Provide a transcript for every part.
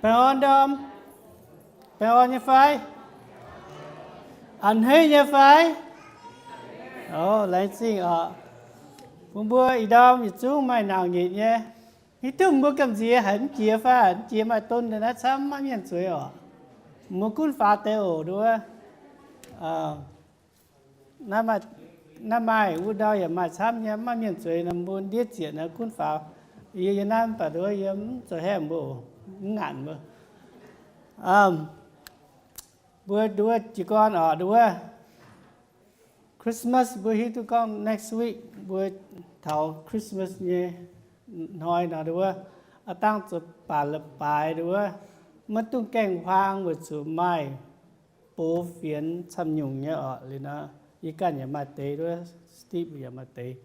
Baengh orn ndorm. Baengh orn nyei fai? A'hneiv nyei fai? O, laengz zingh oc. Bun mbuo ih ndorm yietc zungv maaih nauc nyitc nyei. Hiuv duqv mbuo gamh nziex haiz mv jiex fai? Mv jiex maaih don deix naaiv camv maiv mienh zueiz oc. Mbuo gunv faaux deix oc nduov. Naaiv maaih, wuov ndau yaac maaih camv nyei, maiv mienh zueiz nor mbuo ndiev ziec nor gunv faaux. Yie, yie naaiv mv baac nduov yie mv zoux haeqv mbuo, mv ngaanc mbuo. Mbuo nduov jiez gorn oc nduov. Christmas mbuo hiuv duqv gorngv next week mbuo taux Christmas nyei hnoi nor nduov, aav dangh zoux baac leiz-baaix nduov, maiv dungx gaengh huaang weic zuqc maaih box fienx camv nyungc nyei oc. Liuz nor, yie ganh yaac maaih deix nduov, Steve yaac maaih deix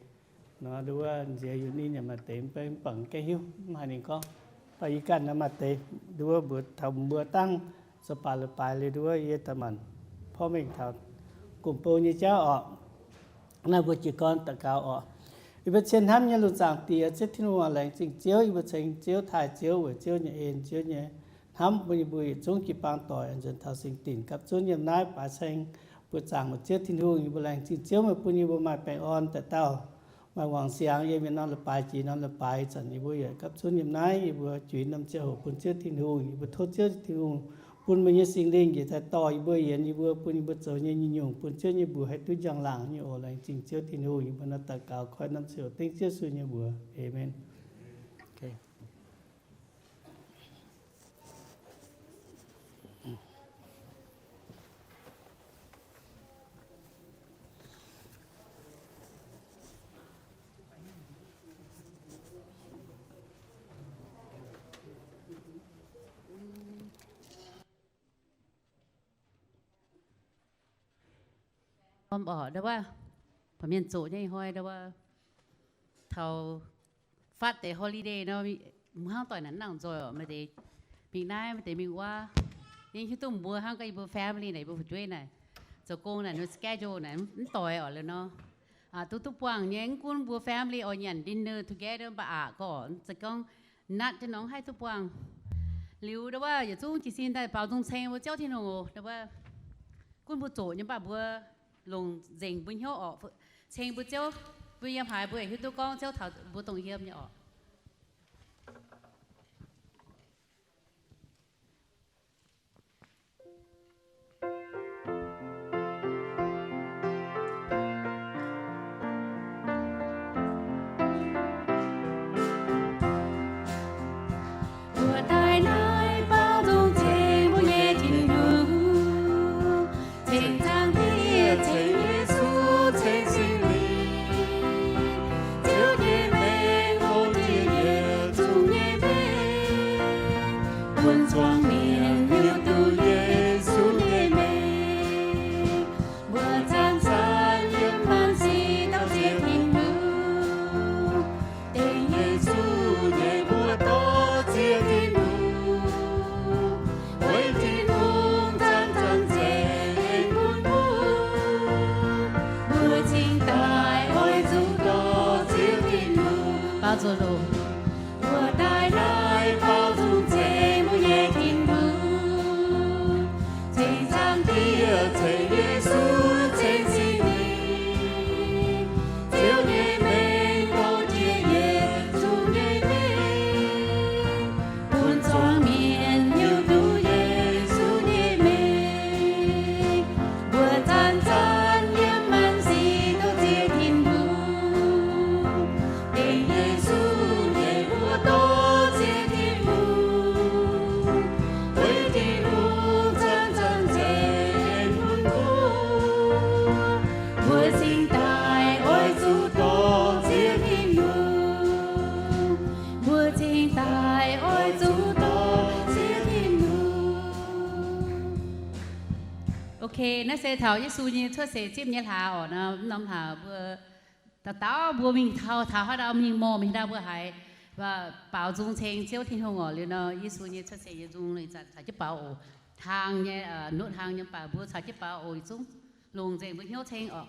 nor nduov, nziex Eunice yaac maaih deix, mv baac mv baac gaengh hiuv mv haaix ninh gorngv. Mv baac yie ganh nor maaih deix nduov, mbuox taux mbuo dangh zoux baac leiz-baaix liuz nduov, yie daaih maanc porv mengh taux gomh bou nyei jauv oc. Naaiv mbuo jiez gorn daux gaux oc. Yie mbuo cien hnamv nyei lungh zaangc Diex, Ziouv Tin-Hungh, laengz zingh Ziouv, yie mbuo ceng Ziouv, taaih Ziouv, weic Ziouv nyei en, Ziouv nyei hnamv bun yie mbuo yietc zungv jiu-baang doic nzuonx taux singx dinc gapv zunv yiem naaiv baaix ceng mbuo zaangc weic Ziouv Tin-Hungh. Yie mbuo laengz zingh Ziouv meih bun yie mbuo maaih baengh orn daaih dauh, maaih wangc siangx yiem yietc norm leiz-baaix jiex norm leiz-baaix zanc yie mbuo yaac gapv zunv yiem naaiv yie mbuo juix norm ziangh hoc bun Ziouv Tin-Hungh. Yie mbuo tov Ziouv Tin-Hungh bun meih nyei Singx Lingh njiec daaih dorh yie mbuo, yienx yie mbuo, bun yie mbuo zoux nyei nyungc-nyungc bun Ziouv nyei mbuox haih duqv njang-laangc nyei oc. Laengz zingh Ziouv Tin-Hungh. Yie mbuo naaiv daux gaux koi norm ziangh hoc dengv Ziouv Yesu nyei mbuox. Aamen. Norm oc, ndau wuov, baamh mienh zoqc nyei hnoi ndau wuov, taux fatv deix holiday nor, mbuo hnangv doic naaic mv nangc nzoih oc. Maaih deix mingh naaiv, maaih deix mingh wuov. Yie hiuv duqv mbuo hnangv gorngv yie mbuo family naaic, yie mbuo fu'jueiv naaic, zoux gong naaic, schedule naaic mv doix oc. Liuz nor, duqv duqv buangh nyei, mv gunv mbuo family oix nyanc dinner together mv baac aqc gorngv, za'gengh natv jienv nor haih duqv buangh. Liuz ndau wuov yietc zungv jiez sin daaih baaux nzung ceng mbuo Ziouv Tin-Hungh oc. Ndau wuov gunv mbuo zoqc nyei mv baac mbuo longc nzengc mbuo hnyouv oc, ceng mbuo Ziouv. Mbuo yiem haaix mbuo yaac hiuv duqv gorngv Ziouv taux mbuo dongh yiem nyei oc. Mbuo daaih naaiv baaux nzung ceng mbuo nyei Tin-Hungh, ceng Zaangc Diex, ceng Yesu, ceng Singx Lingh, Ziouv nyei mengh, o, jiex yietc zungv nyei mengh, bun zuangx mienh hiuv duqv Yesu nyei mengh. Mbuo zanc-zanc yiem maanc sic dorh ziex Tin-Hungh, dengv Yesu nyei mbuox dorh ziex Tin-Hungh, weic Tin-Hungh zanc-zanc ceix bun mbuo. Mbuo cingx daaih oix zuqc dorh ziex Tin-Hungh. Baaux nzung loh. Mbuo daaih naaiv baaux nzung ceng mbuo nyei Tin-Hungh, ceng Zaangc Diex, ceng Yesu, ceng Singx Lingh, Ziouv nyei mengh dorh ziex yietc zungv nyei mengh, bun zuangx mienh hiuv duqv Yesu nyei mengh. Mbuo zanc-zanc yiem maanc sic dorh ziex Tin-Hungh, dengv Yesu nyei mbuox dorh ziex Tin-Hungh, weic Tin-Hungh zanc-zanc ceix bun mbuo. Mbuo cingx daaih oix zuqc dorh ziex Tin-Hungh. Mbuo cingx daaih oix zuqc dorh ziex Tin-Hungh. Ok, naaiv se taux Yesu nyei cuotv seix zipv nyei hlaax oc. Naaiv norm hlaax mbuo dauh dauh mbuo mingh taux, taux haaix ndau mingh mormh, haaix ndau mbuo haiz baaux nzung ceng Ziouv Tin-Hungh oc. Liuz nor Yesu nyei cuotv seix nyei nzung caux jienv baaux oc. Hlang nyei, nutv hlang nyei, mv baac mbuo caux jienv baaux oc. Yietc zungv longc nzengc mbuo hnyouv ceng oc.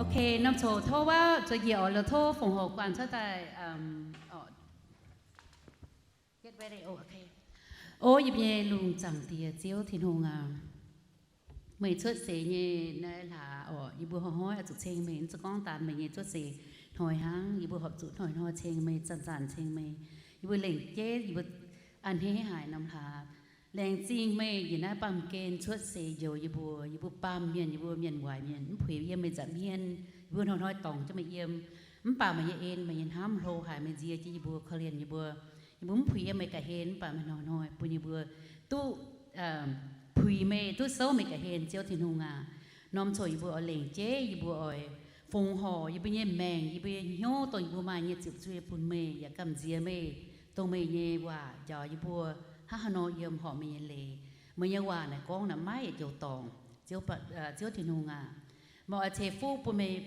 Ok, norm coc tov wuov zueiz njiec oc, la'tov fongc horc guanh cuotv daaih. O, yie mbuo nyei lungh zaangc Diex Ziouv Tin-Hungh aac, meih cuotv seix nyei naaiv hlaax oc, yie mbuo hnoi-hnoi oix zuqc ceng meih, mv zeiz gorngv daanx meih nyei cuotv seix hnoi hnangv. Yie mbuo horpc zuqc hnoi-hnoi ceng meih, zanc-zanc ceng meih. Yie mbuo lengc jeiv yie mbuo a'hneiv haic norm hlaax. Laengz zingh meih njiec naaiv baamh gen cuotv seix njoux yie mbuo. Yie mbuo baamh mienh, yie mbuo mienh waaic mienh mv puix yiem meih nza'hmien. Yie mbuo hnoi-hnoi dorngc jienv meih yiem, mv baac meih nyei en, meih nyei hnamv hlo haic, meih nziex jienv yie mbuo, korv-lienh yie mbuo. Yie mbuo mv puix yiem meih ga'hlen, mv baac meih hnoi-hnoi bun yie mbuo duqv puix meih, duqv souv meih ga'hlen, Ziouv Tin-Hungh aac. Norm coc yie mbuo oix lengc jeiv, yie mbuo oix fongc horc yie mbuo nyei maengc, yie mbuo nyei hnyouv, dongh yie mbuo maaih nyei ziepc zuoqv bun meih, yaac gamh nziex meih, dongh meih nyei waac njaaux yie mbuo hnangv haaix nor yiem horpc meih nyei leiz. Meih nyei waac naaic gorngv naaic maiv yietc joux dorngc. Ziouv Tin-Hungh aac, meih oix ceix fuqv bun meih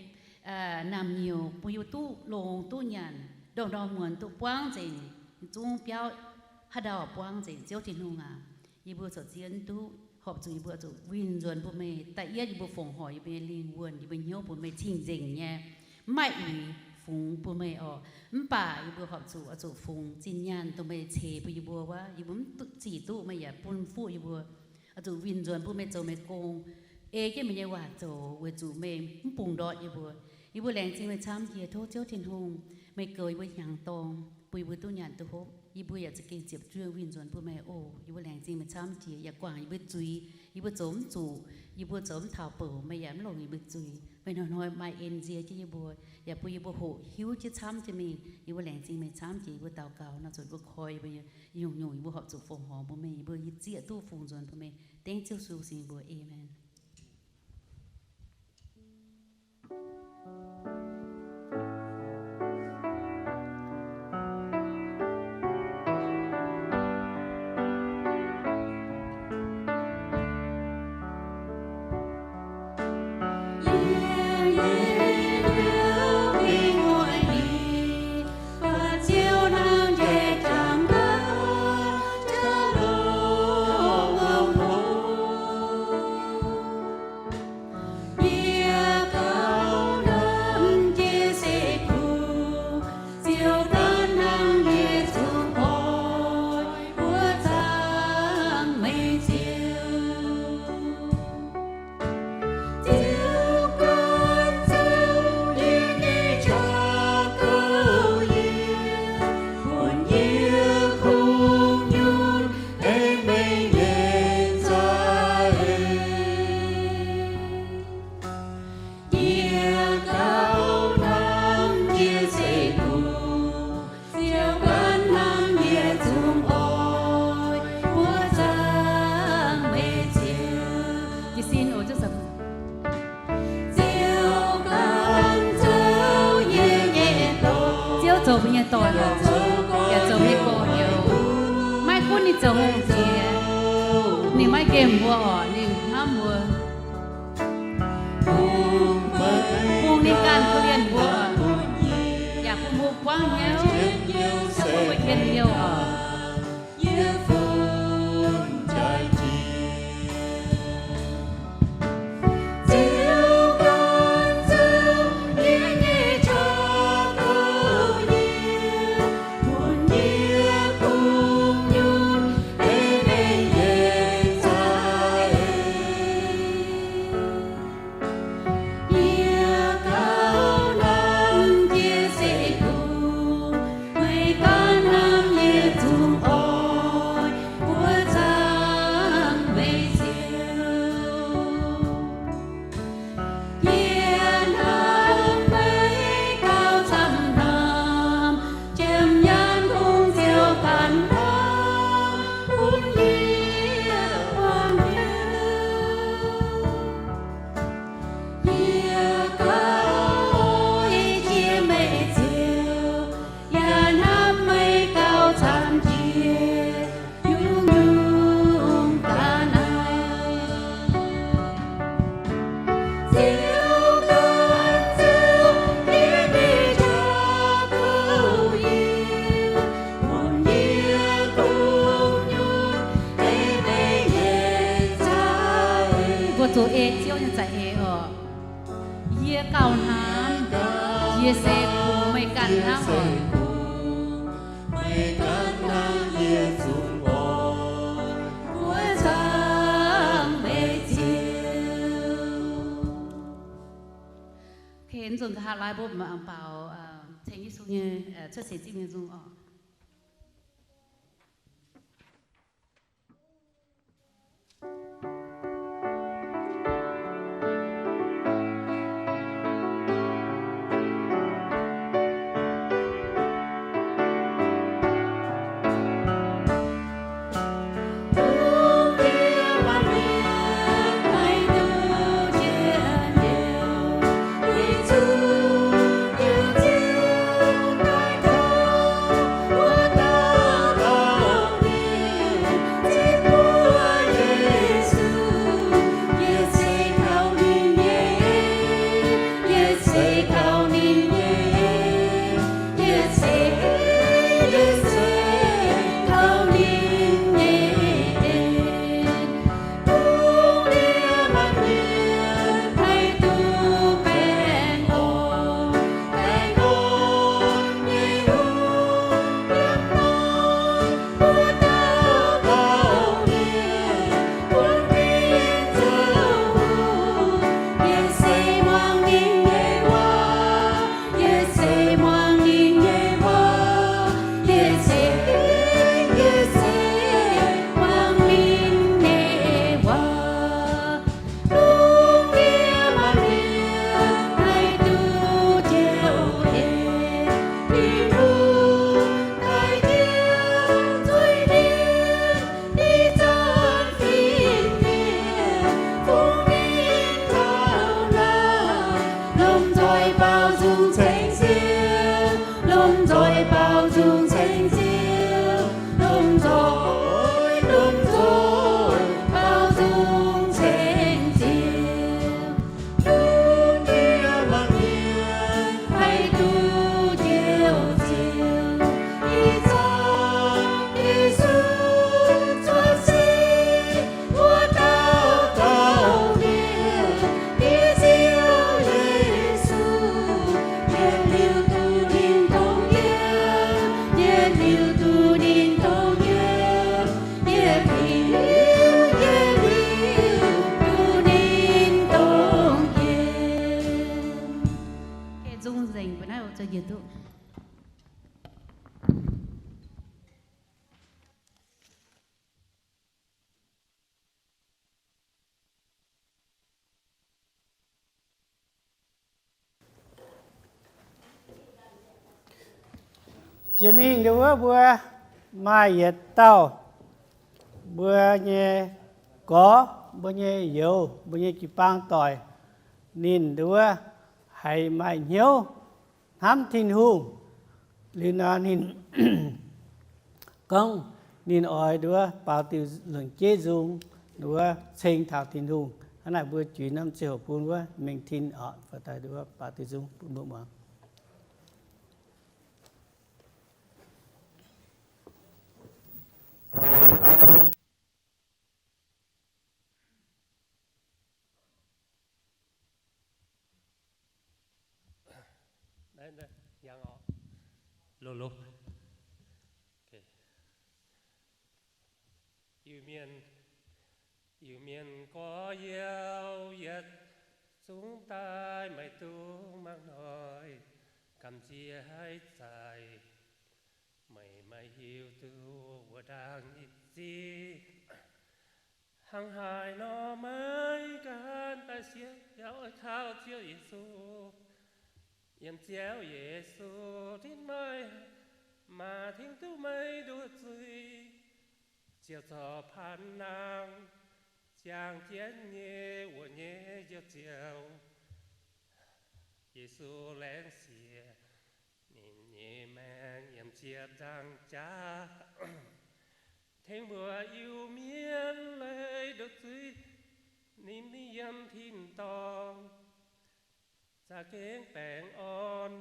naamh nyouz, bun yie mbuo duqv longx duqv nyanc, ndorm-ndorm muonz duqv buangv nzengc, zungv biauv haaix ndau buangv nzengc, Ziouv Tin-Hungh aac. Yie mbuo corc zien duqv horpc zuqc yie mbuo zuqc winh nzuonx bun meih. Da'yietv yie mbuo fongc horc yie mbuo nyei lingh wuonh, yie mbuo hnyouv bun meih cing-nzengc nyei, mv maaih uix fungx bun meih oc. Mv baac yie mbuo horpc zuqc oix zuqc fungx zinh nyaanh dongh meih ceix bun yie mbuo wuov, yie mbuo mv zic duqv meih yaac bun fuqv yie mbuo. Oix zuqc winh nzuonx bun meih zoux meih gong, ei jienv meih nyei waac zoux weic zuqc meih mv bungx ndortv yie mbuo. Yie mbuo laengz zingh meih camv jiex. Tov Ziouv Tin-Hungh meih goux yie mbuo hnyangx-dorng, bun yie mbuo duqv nyanc duqv hopv. Yie mbuo yaac za'gengh ziepc zuoqv winh nzuonx bun meih oc. Yie mbuo laengz zingh meih camv jiex, yaac guangc yie mbuo zuiz. Yie mbuo zoux mv zuqc, yie mbuo zoux mv taux bouc, meih yaac mv longc yie mbuo zuiz. Meih hnoi-hnoi maaih en nzie jienv yie mbuo, yaac bun yie mbuo hoqc hiuv jienv camv jienv mingh. Yie mbuo laengz zingh meih camv jiex. Yie mbuo daux gaux nor zuqc yie mbuo koi yie mbuo nyungc-nyungc, yie mbuo horpc zuqc fongc horc bun meih. Yie mbuo zieqv duqv fungx nzuonx bun meih. Dengv Ziouv Yesu nyei mbuox, aamen. Jiez sin oc, Ziouv zoux mbuo nyei dorn, yaac zoux mbuo nyei gorx-youz. Maiv gunv ninh zoux hungh diex, ninh maiv nqemh mbuo oc, ninh hnamv mbuo. Bun ninh ganh korv-lienh mbuo, yaac bun mbuo buangv hnyouv, yaac bun mbuo njien-youh oc. Mbuo zoux ei Ziouv nyei za'eix oc. Yie gauh hnamv, yie se kungx meih ganh hnamv oc. Okay, nzunc nqa'haav lai mbuo mangc baaux ceng Yesu nyei cuotv seix zingh nyei nzung oc. Nzung nzengc mbuo naaiv zoux njiec duqv. Jiex mingh ndau wuov mbuo maaih yietc dauh mbuo nyei gorx, mbuo nyei youz, mbuo nyei jiu-baang doic, ninh ndau wuov haiz maaih hnyouv hnamv Tin-Hungh. Liuz nor ninh gorngv ninh oix ndau wuov baaux diuh lungc jeiv nzung, ndau wuov ceng taux Tin-Hungh. Hnangv naaic mbuo juix norm ziangh hoc bun wuov mengh tin oc, faaux daaih ndau wuov baaux diuh nzung bun mbuo muangx. Iu-Mienh gorx-youz yietc zungv daaih maiv dungx mangc hnoi, gamh nziex haiz zaic. Meih maiv hiuv duqv wuov ndaangc nyei zingh. Hnangv haaix nor maiv gan daaih siepv yaac oix kaux Ziouv Yesu. Yiem Ziouv Yesu tin maiv maaih tengx duqv meih nduov zuiz. Ziouc zorc paan nangh, ziangh jienv nyei wuov nyei Njoux Ziouv. Yesu laengz sieqv, ninh nyei maengc yiem ziepc nzaangc jaax, tengx mbuo Iu-Mienh leih nduov zuiz. Ninh yiem tin-dorngh za'gengh baengh orn.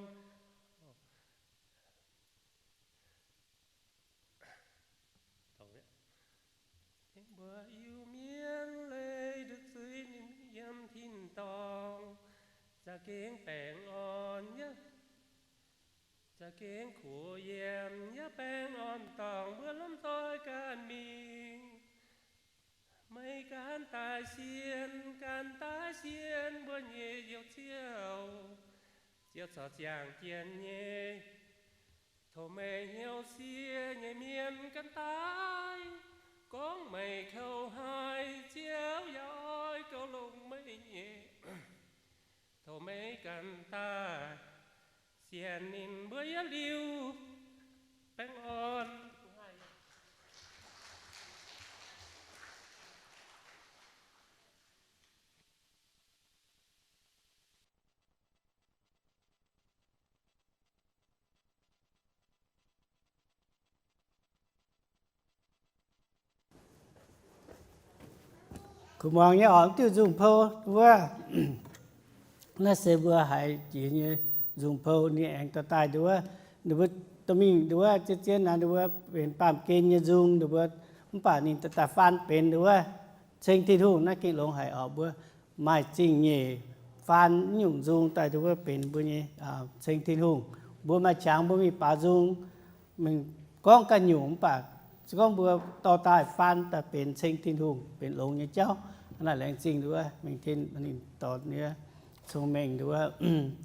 Mbuo Iu-Mienh leiz nduqc zuiz ninh yiem tin-dorngh, za'gengh baengh orn, za'gengh kuv yiem, yaac baengh orn dorngh mbuo lomh nzoih ganh mingh. Meih ganh daaih sienx, ganh daaih sienx mbuo nyei Ziouv Ziouv, Ziouv corc ziangh jienv nyei. Tov meih hnyouv siev nyei mienh ganh daaih, gorngv meih kou haic, Ziouv yaac oix goux longx meih nyei. Tov meih ganh daaih sienx ninh mbuo yietc liuz baengh orn. Kuv muangx nyei oc, diuh nzungh pou wuov, naaiv se mbuo haiz jiex nyei nzungh pou, ninh aengx dorh daaih nduov, ninh mbuo dorh mingh nduov, zien-zien naaiv nduov benx baamh gen nyei nzung nduov, mv baac ninh dorh daaih faan benx nduov ceng Tin-Hungh. Naaiv gengh longx haic oc. Mbuo maaih zingh nyeic faan nyungc nzung daaih nduov benx mbuo nyei ceng Tin-Hungh. Mbuo maaih qangx mbuo mingh baaux nzung, mingh gorngv ganh nyungc, mv baac se gorngv mbuo dorh daaih faan daaih benx ceng Tin-Hungh, benx longx nyei jauv. Hnangv naaic laengz zingh nduov mingh tin ninh dorh nyei cong-mengh nduov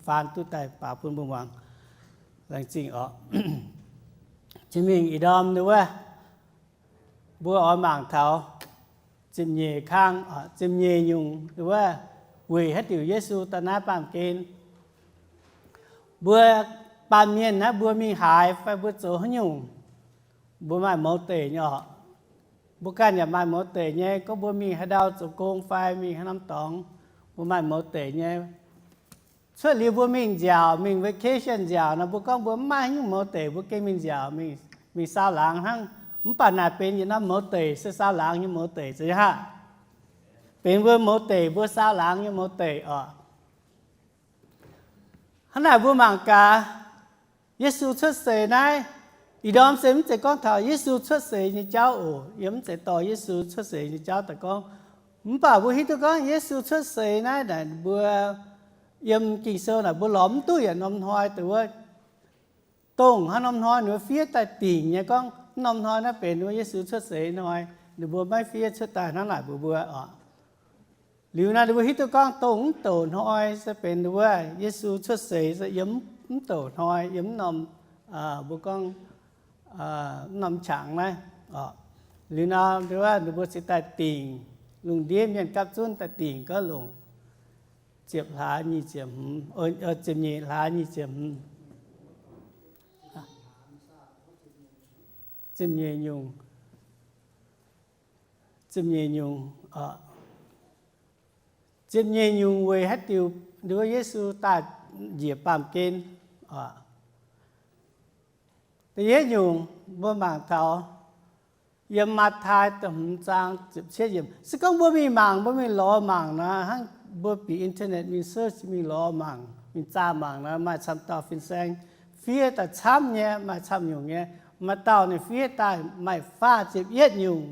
faan duqv daaih baaux bun mbuo muangx. Laengz zingh oc. Jiex mingh ih ndorm nduov, mbuo oix mangc taux ziepc nyeic kang, ziepc nyeic nyungc nduov, weic haaix diuc Yesu daaih naaiv baamh gen. Mbuo baamh mienh naaiv mbuo mingh haaix fai mbuo zoux haaix nyungc, mbuo maaih mouz deic nyei oc. Mbuo ganh yaac maaih mouz deic nyei. Gorngv mbuo mingh haaix ndau zoux gong fai mingh haaix norm dorngx, mbuo maaih mouz deic nyei. Cuotv liuz mbuo mingh nziaauc, mingh vacation nziaauc nor, mbuo gorngv mbuo mv maaih haaix nyungc mouz deic, mbuo gengh mingh nziaauc, mingh, mingh saau laangz hnangv. Mv baac naaic benx yietc norm mouz deic, se saau laangz nyei mouz deic za'gengh haic. Benx mbuo mouz deic, mbuo saau laangz nyei mouz deic oc. Hnangv naaic mbuo mangc gaax, Yesu cuotv seix naaiv, ih ndorm se mv zeiz gorngv taux Yesu cuotv seix nyei jauv oc. Yie mv zeiz dorh Yesu cuotv seix nyei jauv daaih gorngv. Mv baac mbuo hiuv duqv gorngv Yesu cuotv seix naaiv naaic mbuo yiem Ging-Sou naaic mbuo lorz mv duqv yietc norm hnoi dongh wuov, dongh haaix norm hnoi ninh mbuo fiev daaih dingc nyei gorngv mv norm hnoi naaiv benx wuov Yesu cuotv seix hnoi. Ninh mbuo maiv fiev cuotv daaih hnangv naaic mbuox mbuo oc. Liuz naaiv ninh mbuo hiuv duqv gorngv dongh mv douc hnoi se benx wuov Yesu cuotv seix se yiem mv douc hnoi, yiem mv norm, mbuo gorngv mv norm qangx naaiv oc. Liuz nor ninh mbuo se daaih dingc, lungh ndiev mienh gapv zunv daaih dingc gorngv longc ziepc hlaax nyic ziepc hmz, ziepc nyeic hlaax nyic ziepc hmz, ziepc nyeic nyungc, ziepc nyeic nyungc, ziepc nyeic nyungc weic haaix diuc nduov Yesu daaih njiec baamh gen. Da'yietv nyungc mbuo mangc taux yiem Matv^taai da'hmz zaang ziepc cietv yiemc. Se gorngv mbuo mingh mangc, mbuo mingh lorz mangc nor, hnangv mbuo bieqc internet mingh search, mingh lorz mangc, mingh zaah mangc nor, maaih camv dauh fin-saeng fiev daaih camv nyei, maaih camv nyungc nyei. Maaih dauh ninh fiev daaih maaih faah ziepc yietv nyungc,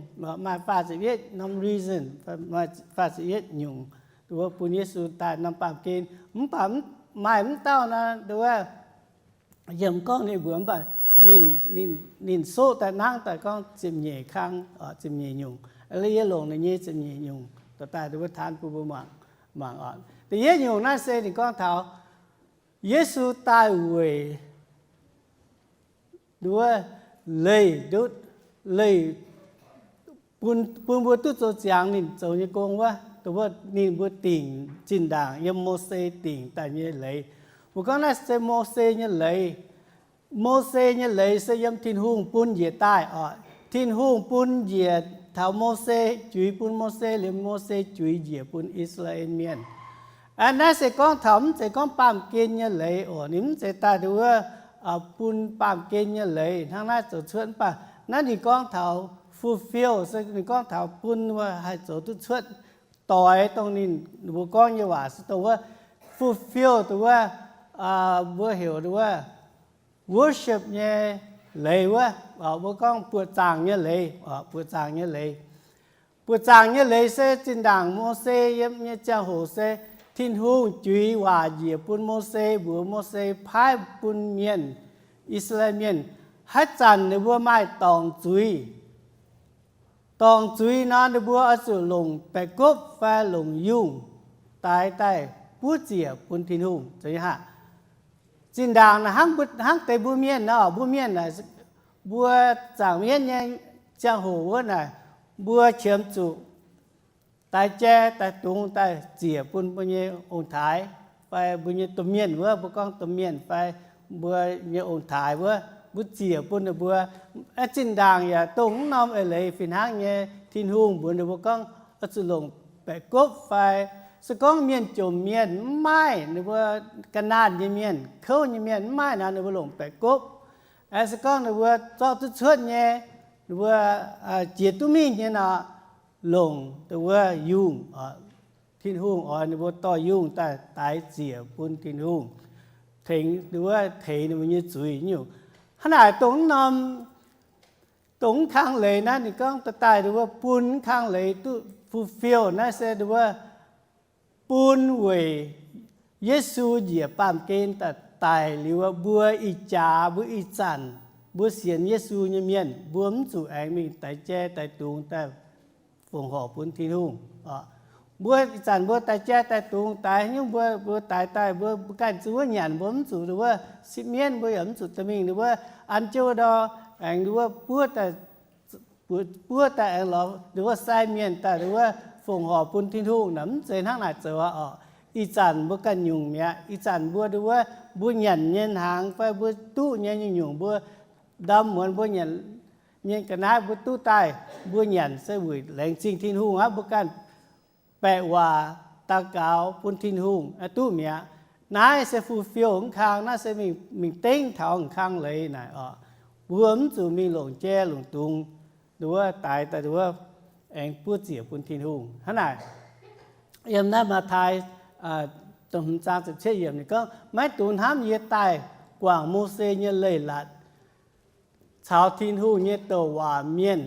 maaih faah ziepc yietv norm reason, maaih faah ziepc yietv nyungc, wuov bun Yesu daaih norm baamh gen. Mv baac maaih mv dauh nor, wuov yiem gorngv ninh mbuox mv baac ninh, ninh soqv daaih nangv daaih gorngv ziepc nyeic kang, ziepc nyeic nyungc. Yie longc ninh nyei ziepc nyeic nyungc dorh daaih wuov taanv bun mbuo mangc, mangc oc. Da'yietv nyungc naaiv se ninh gorngv taux Yesu daaih weic nduov leih ndutv, leih bun, bun mbuo duqv zoux ziangx ninh zoux nyei gong wuov, dongh wuov ninh mbuo dingc zinh ndaangc yiem Mose dingc daaih nyei leiz. Mbuo gorngv naaiv se Mose nyei leiz. Mose nyei leiz se yiem Tin-Hungh bun njiec daaih oc. Tin-Hungh bun njiec taux Mose, juix bun Mose liuz, Mose juix njiec bun I^saa^laa^en Mienh. Naaiv se gorngv taux mv zeiz gorngv baamh gen nyei leiz oc. Ninh mv zeiz daaih nduov bun baamh gen nyei leiz hnangv naaiv zoux cuotv, mv baac naaiv ninh gorngv taux fulfill, se ninh gorngv taux bun haih zoux duqv cuotv. Doix dongh ninh, mbuo gorngv nyei waac se dongh wuov fulfill dongh wuov, mbuo heuc dongh wuov worship nyei leiz wuov, mbuo gorngv buoqc zaangc nyei leiz, buoqc zaangc nyei leiz. Buoqc zaangc nyei leiz se zinh ndaangc Mose yiem nyei ziangh hoc se Tin-Hungh juix waac njiec bun Mose, mbuox Mose paaiv bun mienh, I^saa^laa^en Mienh, haaix zanc ninh mbuo maaih dorngc zuiz, dorngc zuiz nor ninh mbuo oix zuqc longc baeqc gopv fai longc yungh daix daaih buov ziec bun Tin-Hungh. Zinh ndaangc hnangv deix mbuo mienh nor, mbuo mienh, mbuo zaangc mienv nyei ziangh hoc wuov naaic, mbuo qiemx zuqc daix jai daix dungz daaih ziec bun mbuo nyei ong-taaix fai mbuo nyei domh mienh wuov, mbuo gorngv domh mienh fai mbuo nyei ong-taaix wuov, mbuo ziec bun ninh mbuo. Zinh ndaangc yaac dongh wuov norm eix leiz fih hnangv nyei. Tin-Hungh mbuox ninh mbuo gorngv oix zuqc longc baeqc gopv fai, se gorngv mienh jomc mienh mv maaih, ninh mbuo ga'naanh nyei mienh, kouv nyei mienh mv maaih nor, ninh mbuo longc baeqc gopv. Se gorngv ninh mbuo zorqv duqv cuotv nyei, ninh mbuo jiex duqv mingh nyei nor, longc dongh wuov yungh. Tin-Hungh oix ninh mbuo dorh yungh daaih daix ziec bun Tin-Hungh, tengx dongh wuov teix ninh mbuo nyei zuiz nyungc. Hnangv naaic dongh norm, dongh mv kang leiz naaiv ninh gorngv daaih daaih dongh wuov bun mv kang leiz duqv fulfill naaiv se dongh wuov bun weic Yesu njiec baamh gen daaih daic liuz, mbuo ih jaax, mbuo ih zanc, mbuo sienx Yesu nyei mienh, mbuo mv zuqc aengx mingh daix jai daix dungz daaih fongc horc bun Tin-Hungh. Mbuo ih zanc mbuo daix jai daix dungz daix nyungc, mbuo, mbuo daix daaih mbuo, mbuo ganh zuqc wuov nyanc, mbuo mv zuqc dongh wuov sipv mienv, mbuo yaac mv zuqc dorh mingh dongh wuov an jiouv ndor, aengx dongh wuov buov daaih, buov daaih aengx lorz dongh wuov sai mienh daaih dongh wuov fongc horc bun Tin-Hungh naaic, mv zeiz hnangv naaic zoux aqv orqc. Ih zanc mbuo ganh nyungc mi'aqv. Ih zanc mbuo dongh wuov mbuo nyanc nyei hnaangx fai mbuo duqv nyei nyungc-nyungc, mbuo ndorm muonz mbuo nyanc mienh ga'naaiv mbuo duqv daaih, mbuo nyanc se weic laengz zingh Tin-Hungh aqv. Mbuo ganh baeqc waac daux gaux bun Tin-Hungh duqv mi'aqv. Naaiv se fulfill mv kang, naaiv se mingh dengv taux mv kang leiz naaic orqc. Mbuo mv zuqc mingh longc jai longc dungz, dongh wuov daix daaih dongh wuov aengx buov ziec bun Tin-Hungh. Hnangv naaic, yiem naaiv Matv^taai da'hmz zaang ziepc cietv yiemc ninh gorngv, maiv dungx hnamv yie daaih guangc Mose nyei Leiz-Latc caux Tin-Hungh nyei douc waac mienh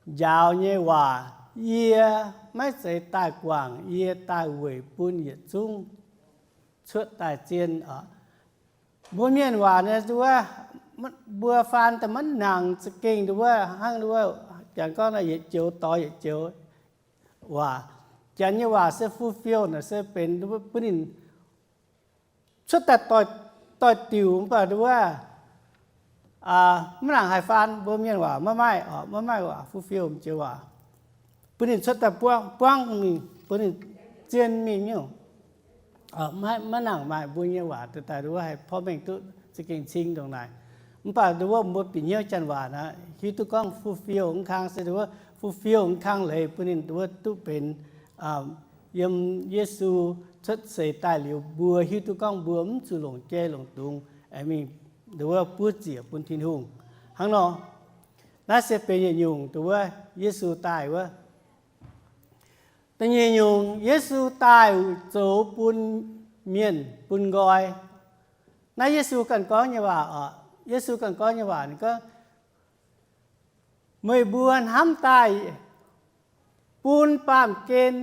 njaaux nyei waac. Yie maiv zeiz daaih guangc, yie daaih weic bun yietc zungv cuotv daaih zien. Mbuo mienh waac naaiv, mbuo faan daaih maiv nangc za'gengh dongh wuov hnangv dongh wuov janx gorngv yietc joux doix yietc joux waac. Janx nyei waac se fulfill naaic se benx bun ninh cuotv daaih doix-diuc, mv baac dongh wuov maiv nangc haih faan. Mbuo mienh waac maiv maaih, maiv maaih waac fulfill joux waac. Bun ninh cuotv daaih buangv, buangv mingh, bun ninh zien mingh nyungc. Maiv nangc maaih mbuo nyei waac daaih dongh wuov haih porv mengh duqv za'gengh cing ndongc naaic. Mv baac dongh wuov mbuo bieqc hnyouv janx waac naaic, hiuv duqv gorngv fulfill mv kang se dongh wuov fulfill mv kang leiz bun ninh dongh wuov duqv benx yiem Yesu cuotv seix daaih liuz, mbuo hiuv duqv gorngv mbuo mv zuqc longc jai longc dungz aengx mingh dongh wuov buov ziec bun Tin-Hungh. Hnangv nor, naaiv se benx yietc nyungc dongh wuov Yesu daaih wuov. Da'nyeic nyungc, Yesu daaih zoux bun mienh bun nqoi. Naaiv Yesu ganh gorngv nyei waac oc. Yesu ganh gorngv nyei waac ninh gorngv, meih mbuo hnamv daaih bun baamh gen,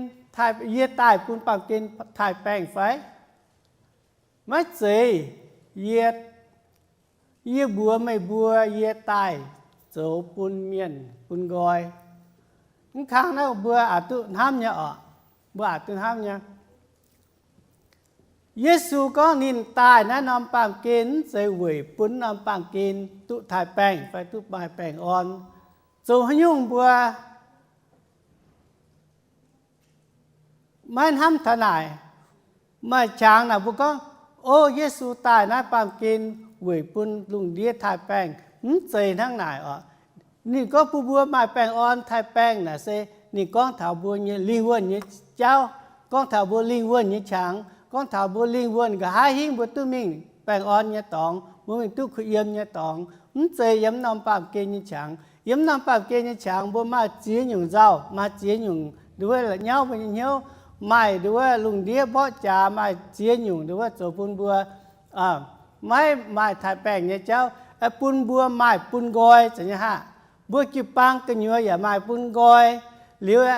yie daaih bun baamh gen taaih baengh fai? Maiv zeiz. Yie, yie mbuox meih mbuo, yie daaih zoux bun mienh bun nqoi. Mv kang naaiv mbuo aqc duqv hnamv nyei oc. Mbuo aqc duqv hnamv nyei. Yesu gorngv ninh daaih naaiv norm baamh gen mv zeiz weic bun norm baamh gen duqv taaih baengh fai duqv maaih baengh orn. Zoux haaix nyungc mbuo maiv hnamv taux naaic. Maaih qangx naaic mbuo gorngv, o, Yesu daaih naaiv baamh gen weic bun lungh ndiev taaih baengh. Mv zeiz hnangv naaic oc. Ninh gorngv bun mbuo maaih baengh orn taaih baengh naaic se ninh gorngv taux mbuo nyei lingh wuonh nyei jauv, gorngv taux mbuo lingh wuonh nyei qangx, gorngv taux mbuo lingh wuonh nqa'haav hingv mbuo duqv mingh baengh orn nyei dorngx, mbuo mingh duqv kuh yiem nyei dorngx. Mv zeiz yiem norm baamh gen nyei qangx. Yiem norm baamh gen nyei qangx mbuo maaih ziex nyungc nzauh, maaih ziex nyungc nduov la'nyauv mbuo nyei hnyouv. maaih nduov lungh ndiev mborqv jaax, maaih ziex nyungc nduov zoux bun mbuo maiv maaih taaix-baengh nyei jauv, bun mbuo maaih bun nqoi zaqc nyei haav. Mbuo jiu-baang gu'nyuoz yaac maaih bun nqoi. Liuz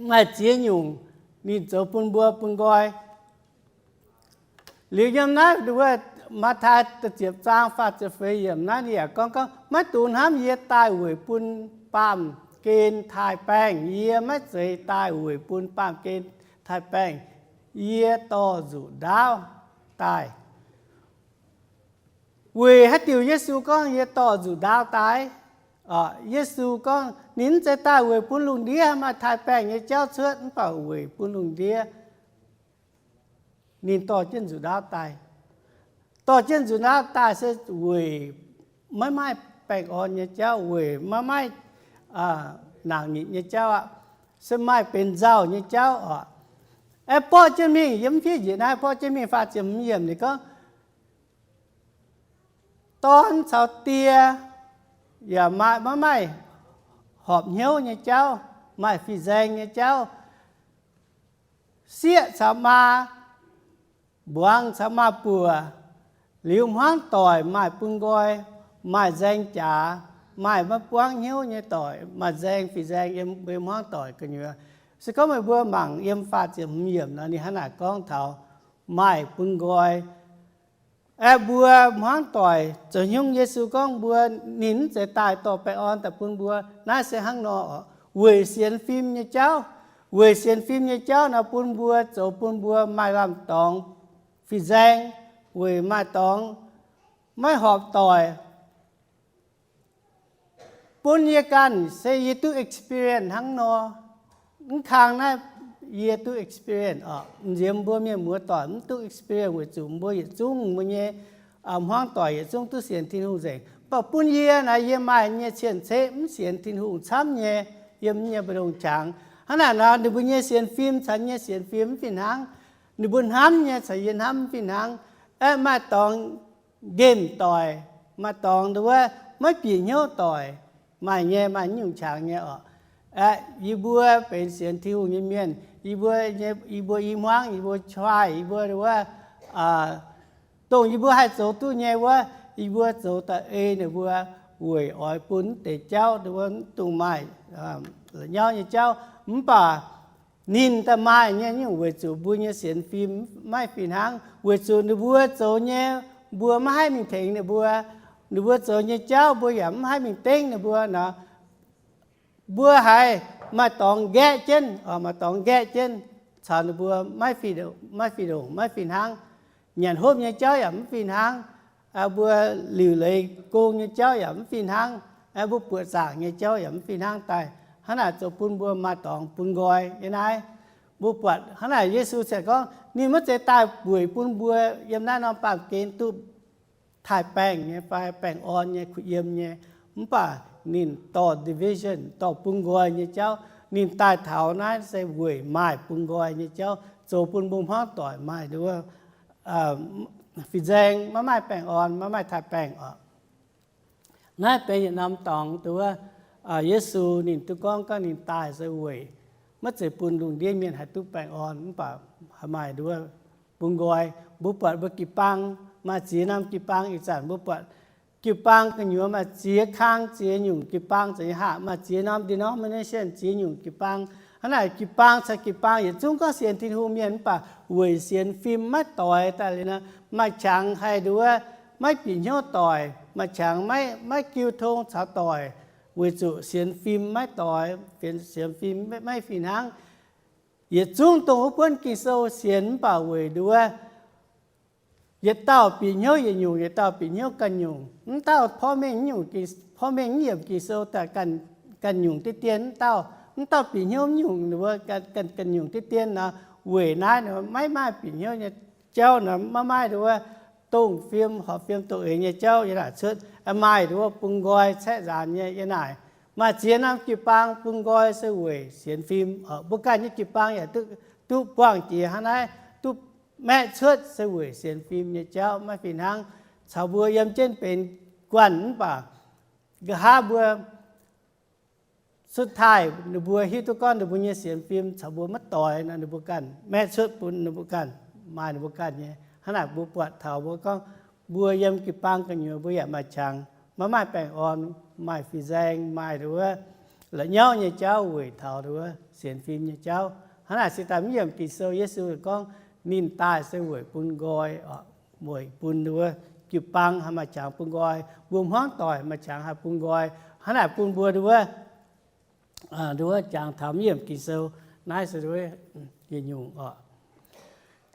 maaih ziex nyungc ninh zoux bun mbuo bun nqoi. Liuz yiem naaiv nduov Matv^taai da'ziepc zaang faah ziepc feix yiemc naaiv ninh yaac gorngv, gorngv, Maiv dungx hnamv yie daaih weic bun baamh gen taaix-baengh. Yie maiv zeiz daaih weic bun baamh gen taaix-baengh. Yie dorh nzuqc ndaauv daaih. Weic haaix diuc Yesu gorngv yie dorh nzuqc ndaauv daaih? Yesu gorngv ninh mv zeiz daaih weic bun lungh ndiev maaih taaix-baengh nyei jauv cuotv, mv baac weic bun lungh ndiev ninh dorh jienv nzuqc ndaauv daaih. Dorh jienv nzuqc ndaauv daaih se weic maiv maaih baengh orn nyei jauv, weic maiv maaih naanc nyitc nyei jauv aqv, se maaih benx nzauh nyei jauv oc. Aeqv, borqv jienv mingh, yiem fiev njiec naaiv borqv jienv mingh faah ziepc hmz yiemc ninh gorngv, Dorn caux die yaac maaih, maiv maaih horpc hnyouv nyei jauv, maaih fih nzaeng nyei jauv. Sieqv caux maa, mbuangz caux maa buoc, liuz hmuangv doic maaih bun nqoi, maaih nzaeng jaax, maaih maiv buangv hnyouv nyei doic, maaih nzaeng fih nzaeng yiem mbuo hmuangv doic gu'nyuoz. Se gorngv meih mbuo mangc yiem faah ziepc hmz yiemc nor, ninh hnangv naaic gorngv taux maaih bun nqoi. Aeqv, mbuo hmuangv doic zoux hnyungv Yesu gorngv mbuo, ninh mv zeiz daaih dorh baengh orn daaih bun mbuo. Naaiv se hnangv nor oc, weic sienx fim nyei jauv. Weic sienx fim nyei jauv nor bun mbuo, zoux bun mbuo maaih lamh dorngx fih nzaeng, weic maaih dorngx maiv horpc doic. Bun yie ganh se yie duqv experience hnangv nor. Mv kang naaiv yie duqv experience oc. Nziex mbuo mienh muoz doic mv duqv experience weic zuqc mbuo yietc zungv mbuo nyei hmuangv doic yietc zungv duqv sienx Tin-Hungh nzengc. Mv baac bun yie naaiv, yie maaih nyei cien-ceqv mv sienx Tin-Hungh camv nyei, yiem nyei mbu'ndongx qangx. Hnangv naaic nor, ninh mbuo nyei sienx fim caux yie nyei sienx fim mv fih hnangv. Ninh mbuo hnamv nyei caux yie hnamv mv fih hnangv. Aeqv, maaih dorngx nqemh doic, maaih dorngx nduov maiv bieqc hnyouv doic, maaih nyei, maaih nyungc qangx nyei oc. Aeqv, yie mbuo benx sienx Tin-Hungh nyei mienh, yie mbuo, yie mbuo i hmuangv, yie mbuo try, yie mbuo nduov, dongh yie mbuo haih zoux duqv nyei wuov, yie mbuo zoux da'ei ninh mbuo weic oix bun mv deix jauv, nduov mv dungx maaih la'nyauv nyei jauv. Mv baac ninh daaih maaih nyei nyungc weic zuqc mbuo nyei sienx fim maiv fih hnangv, weic zuqc ninh mbuo zoux nyei, mbuo maiv haih mingh tengx ninh mbuo. Ninh mbuo zoux nyei jauv mbuo yaac mv haih mingh dengv ninh mbuo nor. Mbuo haiz maaih dorngx nqaeqv jienv, maaih dorngx nqaeqv jienv caux ninh mbuo maiv fih ndongc, maiv fih hnangv. Nyanc hopv nyei jauv yaac mv fih hnangv. Mbuo liuc leiz gong nyei jauv yaac mv fih hnangv. Mbuo buoqc zaangc nyei jauv yaac mv fih hnangv daaih. Hnangv naaic zoux bun mbuo maaih dorngx bun nqoi nyei naaiv. Mbuo buatc hnangv naaic Yesu ziouc gorngv ninh maiv zeiz daaih weic bun mbuo yiem naaiv norm baamh gen duqv taaih baengh nyei fai baengh orn nyei, kuh yiem nyei. Mv baac ninh dorh division, dorh bun nqoi nyei jauv. Ninh daaih taux naaiv se weic maaih bun nqoi nyei jauv, zoux bun mbuo hmuangv doic maaih nduov fih nzaeng, maiv maaih baengh orn, maiv maaih taaih baengh oc. Naaiv benx yietc norm dorngx nduov Yesu ninh duqv gorngv, gorngv ninh daaih se weic maiv zeiz bun lungh ndiev mienh haih duqv baengh orn, mv baac haih maaih nduov bun nqoi. Mbuo buatc mbuo jiu-baang, maaih ziex norm jiu-baang. Ih zanc mbuo buatc jiu-baang gu'nyuoz maaih ziex kang ziex nyungc jiu-baang za'gengh haav, maaih ziex norm denomination, ziex nyungc jiu-baang. Hnangv naaic jiu-baang caux jiu-baang yietc zungv gorngv sienx Tin-Hungh mienh, mv baac weic sienx fim maiv doix daaih liuz nor, maaih qangx haih nduov maiv bieqc hnyouv doic, maaih qangx maiv, maiv jiu tong caux doic, weic zuqc sienx fim maiv doix, sienx fim maiv fih hnangv. Yietc zungv dongh wuov buonv Ging-Sou sienx mv baac weic nduov yietc dauh bieqc hnyouv yietc nyungc, yietc dauh bieqc hnyouv ganh nyungc. Mv dauh porv mengh, porv mengh mv yiemc Ging-Sou daaih ganh nyungc diqv dien, mv dauh, mv dauh bieqc hnyouv mv nyungc, ganh nyungc diqv dien nor, weic naaiv maiv maaih bieqc hnyouv nyei jauv nor, maiv maaih nduov dongh fim, horpc fim dongh eix nyei jauv yiem naaic cuotv. Maaih nduov bun nqoi caeqv nzaanx nyei yiem naaic. Maaih ziex norm jiu-baang bun nqoi se weic sienx fim. Mbuo ganh nyei jiu-baang yaac duqv buangh jiex hnangv naaiv, duqv maeqv cuotv se weic sienx fim nyei jauv maiv fih hnangv. Caux mbuo yiem jienv benx guanh mv baac nqa'haav mbuo cuotv taaih, ninh mbuo hiuv duqv gorngv ninh mbuo nyei sienx fim caux mbuo maiv doix nor, ninh mbuo ganh maeqv cuotv bun ninh mbuo ganh, maaih ninh mbuo ganh nyei. Hnangv naaic mbuo buatc taux mbuo gorngv mbuo yiem jiu-baang gu'nyuoz mbuo yaac maaih qangx, maiv maaih baengh orn, maaih fin-saeng, maaih nduov la'nyauv nyei jauv weic taux nduov sienx fim nyei jauv. Hnangv naaic se daaih mv yiemc Ging-Sou, Yesu gorngv ninh daaih se weic bun nqoi, weic bun nduov jiu-baang haih maaih qangx bun nqoi, mbuo hmuangv doic maaih qangx haih bun nqoi. Hnangv naaic bun mbuo nduov nduov jangx taux mv yiemc Ging-Sou naaiv se nduov yietc nyungc oc.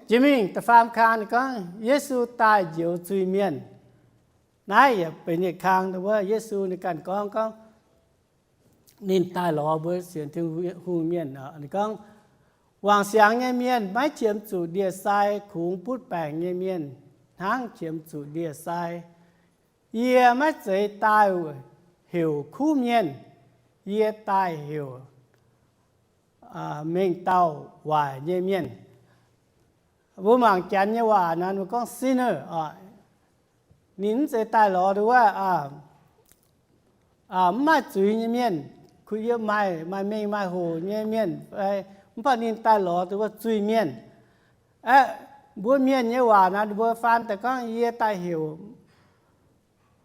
Jiex mingh da'faam kang ninh gorngv Yesu daaih njoux zuiz-mienh. Naaiv yaac benx yietc kang nduov Yesu ninh ganh gorngv, gorngv ninh daaih lorz mbuo sienx Tin-Hungh mienh. Ninh gorngv, wangc siangx nyei mienh maiv qiemx zuqc ndie-sai, kungx butv baengc nyei mienh hnangv qiemx zuqc ndie-sai. Yie maiv zeiz daaih heuc kuv mienh, yie daaih heuc mengh dauh waaic nyei mienh. Mbuo mangc Janx nyei waac naaic, mbuo gorngv sinner oc. Ninh mv zeiz daaih lorz nduov mv maaih zuiz nyei mienh, kuh yiem maaih, maaih mengh maaih hoc nyei mienh, mv baac ninh daaih lorz nduov zuiz-mienh. Aeqv, mbuo mienh nyei waac naaic, ninh mbuo faan daaih gorngv, yie daaih heuc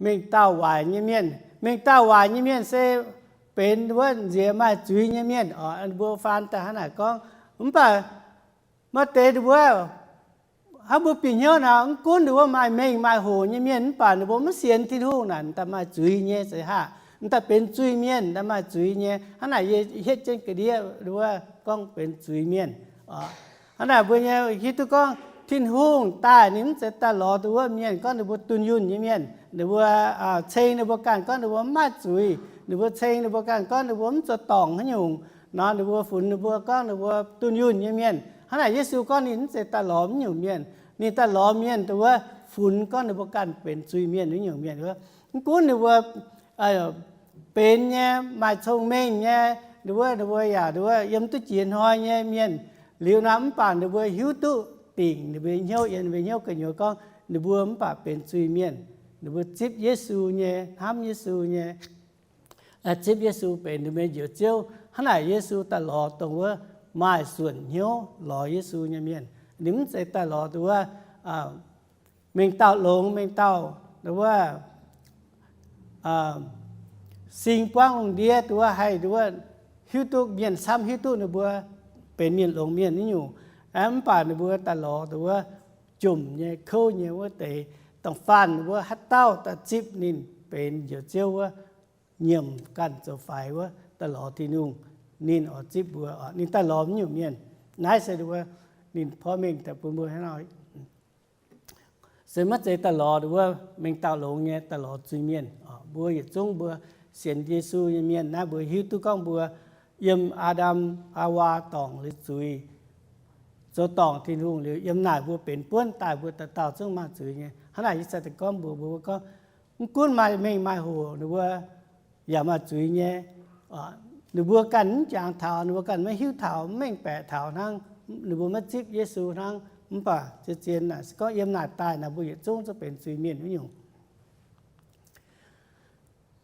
mengh dauh waaic nyei mienh. Mengh dauh waaic nyei mienh se benx nduov nziex maaih zuiz nyei mienh oc. Ninh mbuo faan daaih hnangv naaic gorngv. Mv baac maaih deix nduov, hnangv mbuo bieqc hnyouv naaic, mv gunv nduov maaih mengh maaih hoc nyei mienh, mv baac ninh mbuo maiv sienx Tin-Hungh naaic, daaih maaih zuiz nyei se haah, daaih benx zuiz-mienh, daaih maaih zuiz nyei. Hnangv naaic yie hietv jienv ga'ndiev nduov gorngv benx zuiz-mienh. Hnangv naaic mbuo nyei hiuv duqv gorngv Tin-Hungh daaih ninh mv zeiz daaih lorz nduov mienh gorngv ninh mbuo dunh yunh nyei mienh, ninh mbuo ceng ninh mbuo ganh gorngv ninh mbuo mv maaih zuiz, ninh mbuo ceng ninh mbuo ganh gorngv ninh mbuo mv zoux dorngc haaix nyungc nor, ninh mbuo funx ninh mbuo gorngv ninh mbuo dunh yunh nyei mienh. Hnangv naaic Yesu gorngv ninh mv zeiz daaih lorz mv nyungc mienh. Ninh daaih lorz mienh nduov funx gorngv ninh mbuo ganh benx zuiz-mienh wuov nyungc mienh wuov. Mv gunv ninh mbuo benx nyei, maaih cong-mengh nyei, nduov, ninh mbuo yaac nduov yiem duqv jiex hnoi nyei mienh liuz nor, mv baac ninh mbuo hiuv duqv dingc ninh mbuo hnyouv, yiem ninh mbuo hnyouv gu'nyuoz gorngv ninh mbuo mv baac benx zuiz-mienh. Ninh mbuo zipv Yesu nyei, hnamv Yesu nyei, zipv Yesu benx ninh mbuo nyei Njoux Ziouv. Hnangv naaic Yesu daaih lorz dongh wuov maaih suonc hnyouv lorz Yesu nyei mienh. Ninh mv zeiz daaih lorz nduov mengh dauh longx, mengh dauh nduov sing buangv lungh ndiev nduov haih nduov hiuv duqv mienh camv, hiuv duqv ninh mbuo benx mienh longx mienh wuov nyungc. Mv baac ninh mbuo daaih lorz nduov jomc nyei, kouv nyei wuov deix. Da'faanh ninh mbuo haaix dauh daaih zipv ninh benx Njoux Ziouv wuov, nyiemc ganh zoux faix wuov, daaih lorz Tin-Hungh, ninh oix zipv mbuo. Ninh daaih lorz mv nyungc mienh. Naaiv se nduov ninh porv mengh daaih bun mbuo hnangv nor. Se maiv zeiz daaih lorz nduov mengh dauh longx nyei, daaih lorz zuiz-mienh. Mbuo yietc zungv mbuo sienx Yesu nyei mienh naaiv, mbuo hiuv duqv gorngv mbuo yiem Aa^ndam, Haawaa dorngc liuz zuiz, zoux dorngc Tin-Hungh liuz, yiem naaic mbuo benx buonv daaih, mbuo dauh dauh zungv maaih zuiz nyei. Hnangv naaic yie cingx daaih gorngv mbuox mbuo, mbuo gorngv mv gunv maaih mengh maaih hoc ninh mbuo yaac maaih zuiz nyei. Ninh mbuo ganh mv jangx taux, ninh mbuo ganh maiv hiuv taux, mv mengh baeqc taux hnangv, ninh mbuo maiv zipv Yesu hnangv. Mv baac zien-zien naaic se gorngv yiem naaic daaih naaic mbuo yietc zungv zungv benx zuiz-mienh wuov nyungc.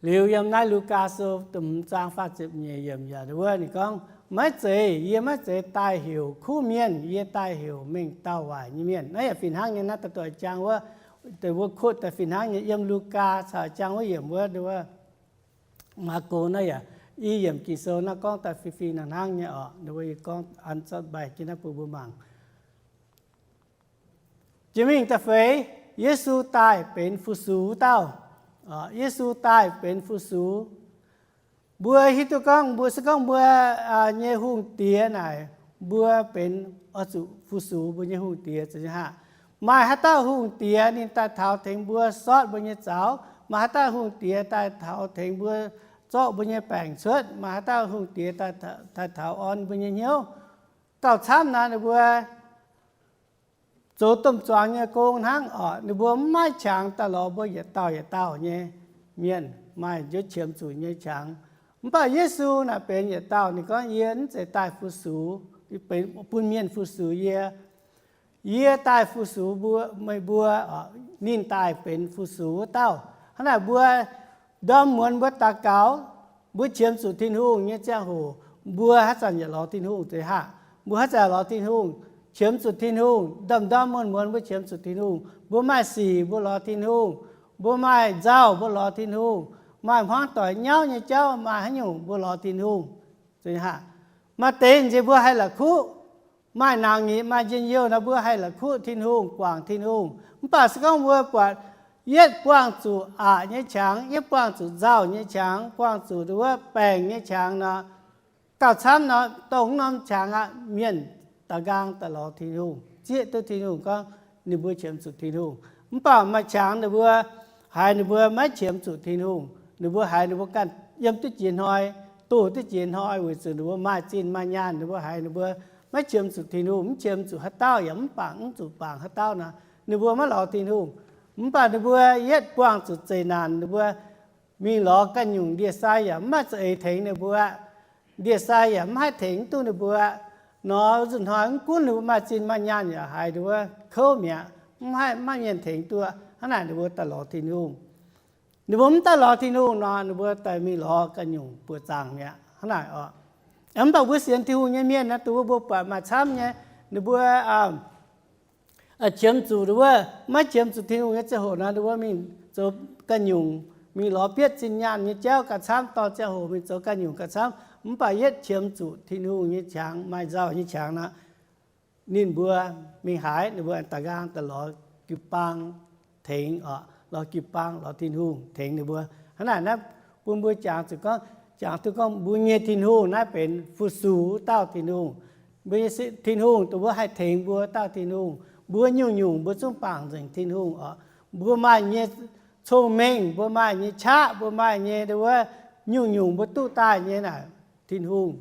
Liuz yiem naaiv Lugaa Sou da'hmz zaang faah ziepc nyeic yiemc yaac wuov ninh gorngv, maiv zeiz, yie maiv zeiz daaih heuc kuv mienh, yie daaih heuc mengh dauh waaic nyei mienh. Naaiv yaac fih hnangv nyei, naaiv da'duoih jang wuov, deix mbuo kuotv daaih fih hnangv nyei, yiem Lugaa caux jang wuov yiemc wuov, Maako naaiv yaac i yiemc Ging-Sou naaiv gorngv daaih fih fih hnangv hnangv nyei oc. Nduov yie gorngv an zorqv mbaih jienv naaiv bun mbuo mangc. Jiex mingh da'feix, Yesu daaih benx fu-sux wuov dauh. Yesu daaih benx fu-sux. Mbuo hiuv duqv gorngv, mbuo se gorngv mbuo nyei hungh diex naaic, mbuo benx oix zuqc fu-sux mbuo nyei hungh diex za'gengh haac. Maaih haaix dauh hungh diex ninh daaih taux tengx mbuo sortv mbuo nyei zaux? Maaih haaix dauh hungh diex daaih taux tengx mbuo zorqv mbuo nyei baengc cuotv? Maaih haaix dauh hungh diex daaih taux orn mbuo nyei hnyouv? Gauh camv naaic ninh mbuo zoux domh zuangx nyei gong hnangv oc. Ninh mbuo mv maaih qangx daaih lorz mbuo yietc dauh yietc dauh nyei mienh, maaih njoux qiemx zuqc nyei qangx. Mv baac Yesu naaic benx yietc dauh, ninh gorngv, yie mv zeiz daaih fu-sux, bun mienh fu-sux yie. Yie daaih fu-sux mbuo, meih mbuo. Ninh daaih benx fu-sux wuov dauh. Hnangv naaic mbuo ndorm muonz mbuo daux gaux, Mbuo qiemx zuqc Tin-Hungh nyei ziangh hoc, mbuo haaix zanc yaac lorz Tin-Hungh zeiz haah? Mbuo haaix zanc lorz Tin-Hungh, qiemx zuqc Tin-Hungh, ndorm-ndorm muonz-muonz mbuo qiemx zuqc Tin-Hungh. Mbuo maaih sic mbuo lorz Tin-Hungh, mbuo maaih nzauh mbuo lorz Tin-Hungh, maaih hmuangv doic nyauv nyei jauv, maaih haaix nyungc mbuo lorz Tin-Hungh. Maaih deix nziex mbuo haih la'kuqv, maaih nauz nyitc maaih njien-youh nor mbuo haih la'kuqv Tin-Hungh, guangc Tin-Hungh. Mv baac se gorngv mbuo buatc yietv buangh zuqc aqc nyei qangx, yietv buangh zuqc nzauh nyei qangx, buangh zuqc nduov baengc nyei qangx nor, gauh camv nor, dongh wuov norm qangx aqv, mienh da'nqaang daaih lorz Tin-Hungh, zieqv duqv Tin-Hungh gorngv ninh mbuo qiemx zuqc Tin-Hungh. Mv baac maaih qangx ninh mbuo haiz ninh mbuo maiv qiemx zuqc Tin-Hungh, ninh mbuo haiz ninh mbuo ganh yiem duqv jiex hnoi, doh duqv jiex hnoi, weic zuqc ninh mbuo maaih zinh maaih nyaanh, ninh mbuo haiz ninh mbuo maiv qiemx zuqc Tin-Hungh, mv qiemx zuqc haaix dauh yaac mv bangc, mv zuqc bangc haaix dauh nor, ninh mbuo maiv lorz Tin-Hungh. Mv baac ninh mbuo yietv buangh zuqc zeqc naanc, ninh mbuo mingh lorz ganh nyungc ndie-sai yaac mv maaih za'eix tengx ninh mbuo aqv. Ndie-sai yaac mv haih tengx duqv ninh mbuo aqv. Nor nzunc hnoi mv gunv ninh mbuo maaih zinh maaih nyaanh yaac haiz ninh mbuo kouv mi'aqv, mv haih, maiv mienh tengx duqv. Hnangv naaic ninh mbuo daaih lorz Tin-Hungh. Ninh mbuo mv daaih lorz Tin-Hungh nor, ninh mbuo daaih mingh lorz ganh nyungc buoqc zaangc mi'aqv. Hnangv naaic oc. Mv baac mbuo sienx Tin-Hungh nyei mienh naaiv, dongh wuov mbuo buatc maaih camv nyei, ninh mbuo qiemx zuqc, wuov maiv qiemx zuqc Tin-Hungh nyei ziangh hoc nor, ninh mbuo mingh zoux ganh nyungc, mingh lorz bietv zinh nyaanh nyei jauv gauh camv, dorh ziangh hoc mingh zoux ganh nyungc gauh camv. Mv baac yietv qiemx zuqc Tin-Hungh nyei qangx, maaih nzauh nyei qangx nor, ninh mbuo mingh haaix, ninh mbuo da'nqaang daaih lorz jiu-baang tengx oc, lorz jiu-baang, lorz Tin-Hungh tengx ninh mbuo. Hnangv naaic naaiv bun mbuo jangx zuqc gorngv, jangx duqv gorngv mbuo nyei Tin-Hungh naaiv benx fu-sux wuov dauh Tin-Hungh. Mbuo nyei Tin-Hungh dongh wuov haih tengx mbuo dauh Tin-Hungh. Mbuo nyungc-nyungc mbuo zungv bangc nzengc Tin-Hungh oc. Mbuo maaih nyei cong-mengh, mbuo maaih nyei qaqv, mbuo maaih nyei wuov nyungc-nyungc mbuo duqv daaih nyei naaic, Tin-Hungh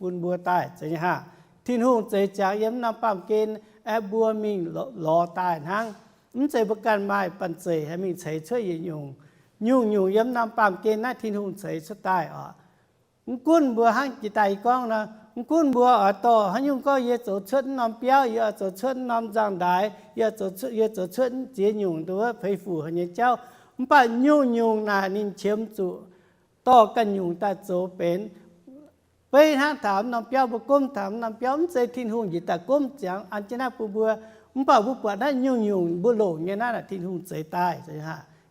bun mbuo daaih zeiz nyei haah? Tin-Hungh zeix ziangx yiem norm baamh gen aeqv, mbuo mingh lorz daaih hnangv. Mv zeiz mbuo ganh maaih banh zeic haih mingh ceix cuotv yietc nyungc. Nyungc-nyungc yiem norm baamh gen naaiv Tin-Hungh ceix cuotv daaih oc. Mv gunv mbuo hnangv jiex daaih yie gorngv nor, mv gunv mbuo oix dorh haaix nyungc gorngv yie zoux cuotv norm biauv, yie oix zoux cuotv norm nzangv-ndaaix, yie zoux cuotv, yie zoux cuotv ziex nyungc dongh wuov feix fuc haic nyei jauv, mv baac nyungc-nyungc naaic ninh qiemx zuqc dorh ganh nyungc daaih zoux benx. Beiv hnangv taux norm biauv, mbuo gomv taux norm biauv, mv zeiz Tin-Hungh njiec daaih gomv ziangx an jienv naaiv bun mbuo. Mv baac mbuo buatc naaiv nyungc-nyungc mbuo longc nyei naaiv, naaic Tin-Hungh zeix daaih.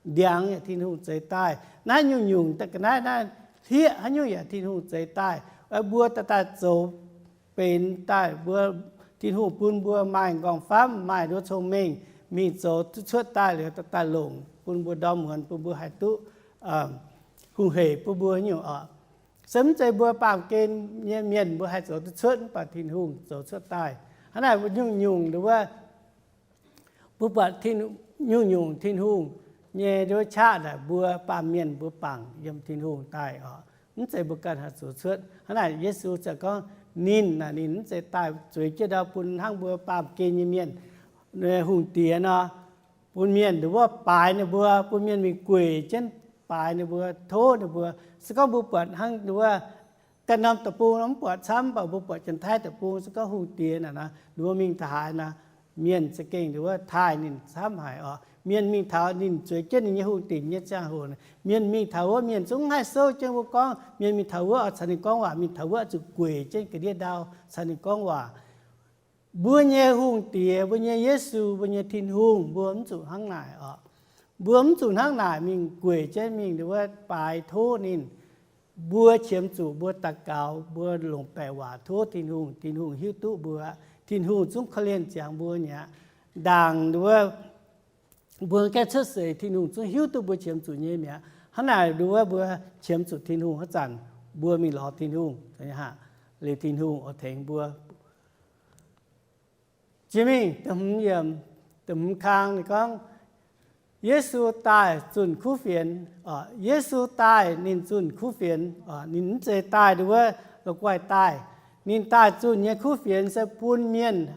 Ndiangx yaac Tin-Hungh zeix daaih. Naaiv nyungc-nyungc ga'naaiv naaiv, hlieqv haaix nyungc yaac Tin-Hungh zeix daaih. Mbuo daaih daaih zoux benx daaih mbuo, Tin-Hungh bun mbuo maaih nqorngv-famv, maaih nduov cong-mengh, mingh zoux cuotv daaih liuz daaih longc bun mbuo ndorm muonz, bun mbuo haih duqv hungh heic bun mbuo nyungc oc. Se mv zeiz mbuo baamh gen nyei mienh mbuo haih zoux duqv cuotv, mv baac Tin-Hungh zoux cuotv daaih. Hnangv naaic nyungc-nyungc nduov, mbuo buatc nyungc-nyungc Tin-Hungh nyei nduov qaqv naaic, mbuo baamh mienh mbuo bangc yiem Tin-Hungh daaih oc. Mv zeiz mbuo ganh haih zoux cuotv. Hnangv naaic Yesu ziouc gorngv ninh naaic, ninh mv zeiz daaih zueiz jienv ndau bun hnangv mbuo baamh gen nyei mienh, hungh diex nor, bun mienh nduov baaix ninh mbuo, bun mienh mingh gueic jienv baaix ninh mbuo, tov ninh mbuo. Se gorngv mbuo buatc hnangv nduov ganh norm deic-bung mv buatc camv, mv baac mbuo buatc Janx-Taiv deic-bung, se gorngv hungh diex naaic nor, nduov mingh taux haaix nor, mienh za'gengh nduov taaih ninh camv haic oc. Mienh mingh taux ninh zueiz jienv ninh nyei hungh dingc nyei ziangh hoc, mienh mingh taux wuov mienh zungv mv haih souv jienv wuov gorngv. Mienh mingh taux wuov oix caux ninh gorngv waac, mingh taux wuov zuqc gueic jienv ga'ndiev ndau caux ninh gorngv waac. Mbuo nyei hungh diex, mbuo nyei Yesu, mbuo nyei Tin-Hungh, mbuo mv zuqc hnangv naaic oc. Mbuo mv zuqc hnangv naaic mingh gueic jienv mingh wuov baaix tov ninh. Mbuo qiemx zuqc mbuo daux gaux, mbuo longc baeqc waac tov Tin-Hungh, Tin-Hungh hiuv duqv mbuo aqv. Tin-Hungh zungv korv-lienh ziangx mbuo nyei aqv. Ndaangc nduov mbuo gaengh cuotv seix, Tin-Hungh zungv hiuv duqv mbuo qiemx zuqc nyei mi'aqv. Hnangv naaic nduov mbuo qiemx zuqc Tin-Hungh haaix zanc, mbuo mingh lorz Tin-Hungh liuz Tin-Hungh oix tengx mbuo. Jiex mingh da'hmz yiemc, da'hmz kang ninh gorngv, Yesu daaih zunh kuv fienx. Yesu daaih ninh zunh kuv fienx. Ninh mv zeiz daaih nduov la'guaih daaih. Ninh daaih zunh nyei kuv fienx se bun mienh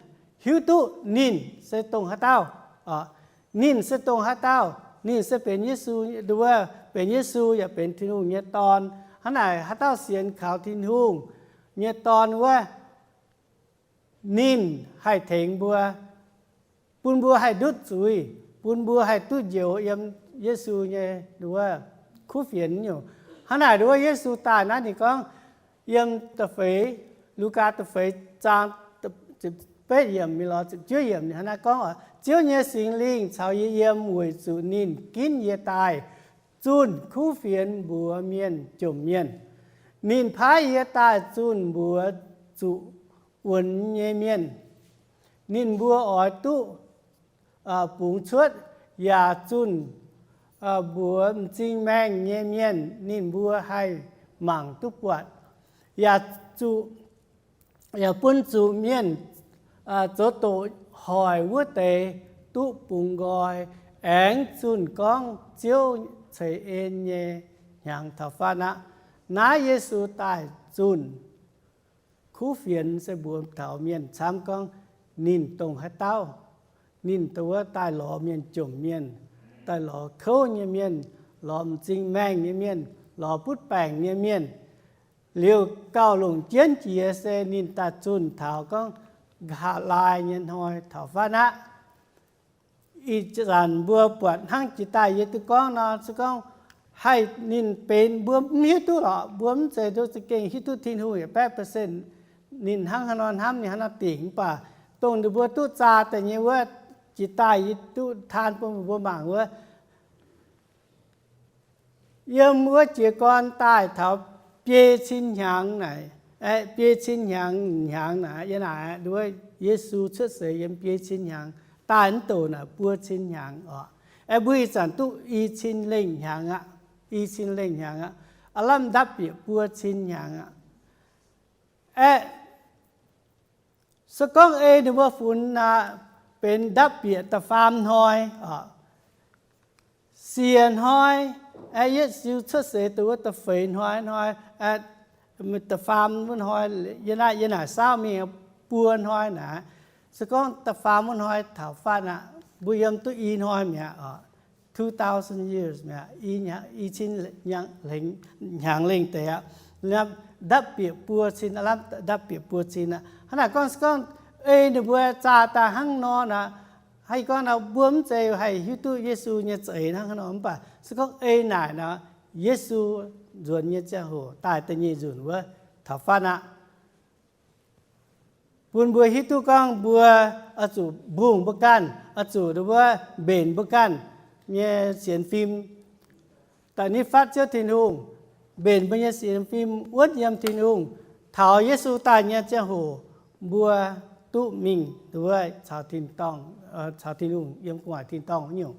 hiuv duqv ninh se dongh haaix dauh. Ninh se dongh haaix dauh. Ninh se benx Yesu, nduov benx Yesu yaac benx Tin-Hungh nyei Dorn. Hnangv naaic haaix dauh sienx kaux Tin-Hungh nyei Dorn wuov, ninh haih tengx mbuo, bun mbuo haih ndutv zuiz, bun mbuo haih duqv njoux yiem Yesu nyei nduov kuv fienx nyungc. Hnangv naaic nduov Yesu daaih naaiv ninh gorngv, yiem da'feix, Lugaa da'feix zaang ziepc betv yiemc mingh lorz ziepc juov yiemc ninh hnangv naaiv gorngv, Ziouv nyei Singx Lingh caux yie yiem weic zuqc ninh ginv yie daaih zunh kuv fienx mbuox mienh jomc mienh. Ninh paaiv yie daaih zunh mbuox zuqc wuonx nyei mienh, ninh mbuo oix duqv bungx cuotv, yaac zunh mbuox m'zing maengh nyei mienh, ninh mbuo haih mangc duqv buatc, yaac zuqc, yaac bun zuqc mienh zoux doqc hoic wuov deix duqv bungx nqoi, aengx zunh gorngv Ziouv ceix en nyei hnyangx taux fatv aqv. Naaiv Yesu daaih zunh kuv fienx se mbuox taux mienh camv gorngv ninh dongh haaix dauh. Ninh dongh wuov daaih lorz mienh jomc mienh, daaih lorz kouv nyei mienh, lorz m'zing maengh nyei mienh, lorz butv baengc nyei mienh. Liuz gauh longc jienv jiex se ninh daaih zunh taux gorngv nqa'haav laai nyei hnoi taux fatv aqv. Ih zanc mbuo buatc hnangv jiex daaih yie duqv gorngv nor, se gorngv haih ninh benx mbuo mv hiuv duqv lorqc. Mbuo mv zeiz duqv za'gengh hiuv duqv Tin-Hungh yietc baeqv percent ninh hnangv haaix nor hnamv, ninh hnangv haaix nor dingc. Mv baac dongh ninh mbuo duqv zaah daaih nyei wuov, jiex daaih yie duqv taan bun mbuo mangc wuov, yiem wuov jiez gorn daaih taux biei cin hnyangx naaic, biei cin hnyangx, hnyangx naaic, yie naaic nduov Yesu cuotv seix yiem biei cin hnyangx, daaih mv douc naaic buo cin hnyangx oc. Aeqv, mbuo ih zanc duqv i cin lengh hnyangx aqv. I cin lengh hnyangx aqv. Aav lamh ndapv bieqc buo cin hnyangx aqv. Aeqv, se gorngv ei ninh mbuo funx naaic, benx ndapv bieqc da'faam hnoi oc. Siec hnoi, aeqv, Yesu cuotv seix dongh wuov da'feix hnoi, hnoi, da'faam wuov hnoi, yie naaic, yie naaic saauv mingh buo hnoi naaic. Se gorngv da'faam wuov hnoi taux fatv aqv, mbuo yiem duqv i hnoi mi'aqv oc. Two thousand years mi'aqv, i cin hnyangx lengh deix aqv. Ndapv bieqc buo cin, aav lamh ndapv bieqc buo cin aqv. Hnangv naaic gorngv, se gorngv ei ninh mbuo zaah daaih hnangv nor naaic, haih gorngv nor mbuo mv zeiz haih hiuv duqv Yesu nyei za'eix hnangv haaix nor, mv baac se gorngv ei naaic nor, Yesu nzuonx nyei ziangh hoc daaih da'nyeic nzunc wuov taux fatv aqv. Bun mbuo hiuv duqv gorngv mbuo oix zuqc mbungh mbuo ganh, oix zuqc mbuov mbenc mbuo ganh nyei sienx fim daaih nitv fatv Ziouv Tin-Hungh, mbenc mbuo nyei sienx fim wuonv yiem Tin-Hungh, taux Yesu daaih nyei ziangh hoc mbuo duqv mingh wuov caux Tin-Hungh yiem gu'nguaaic tin-dorngh nyungc.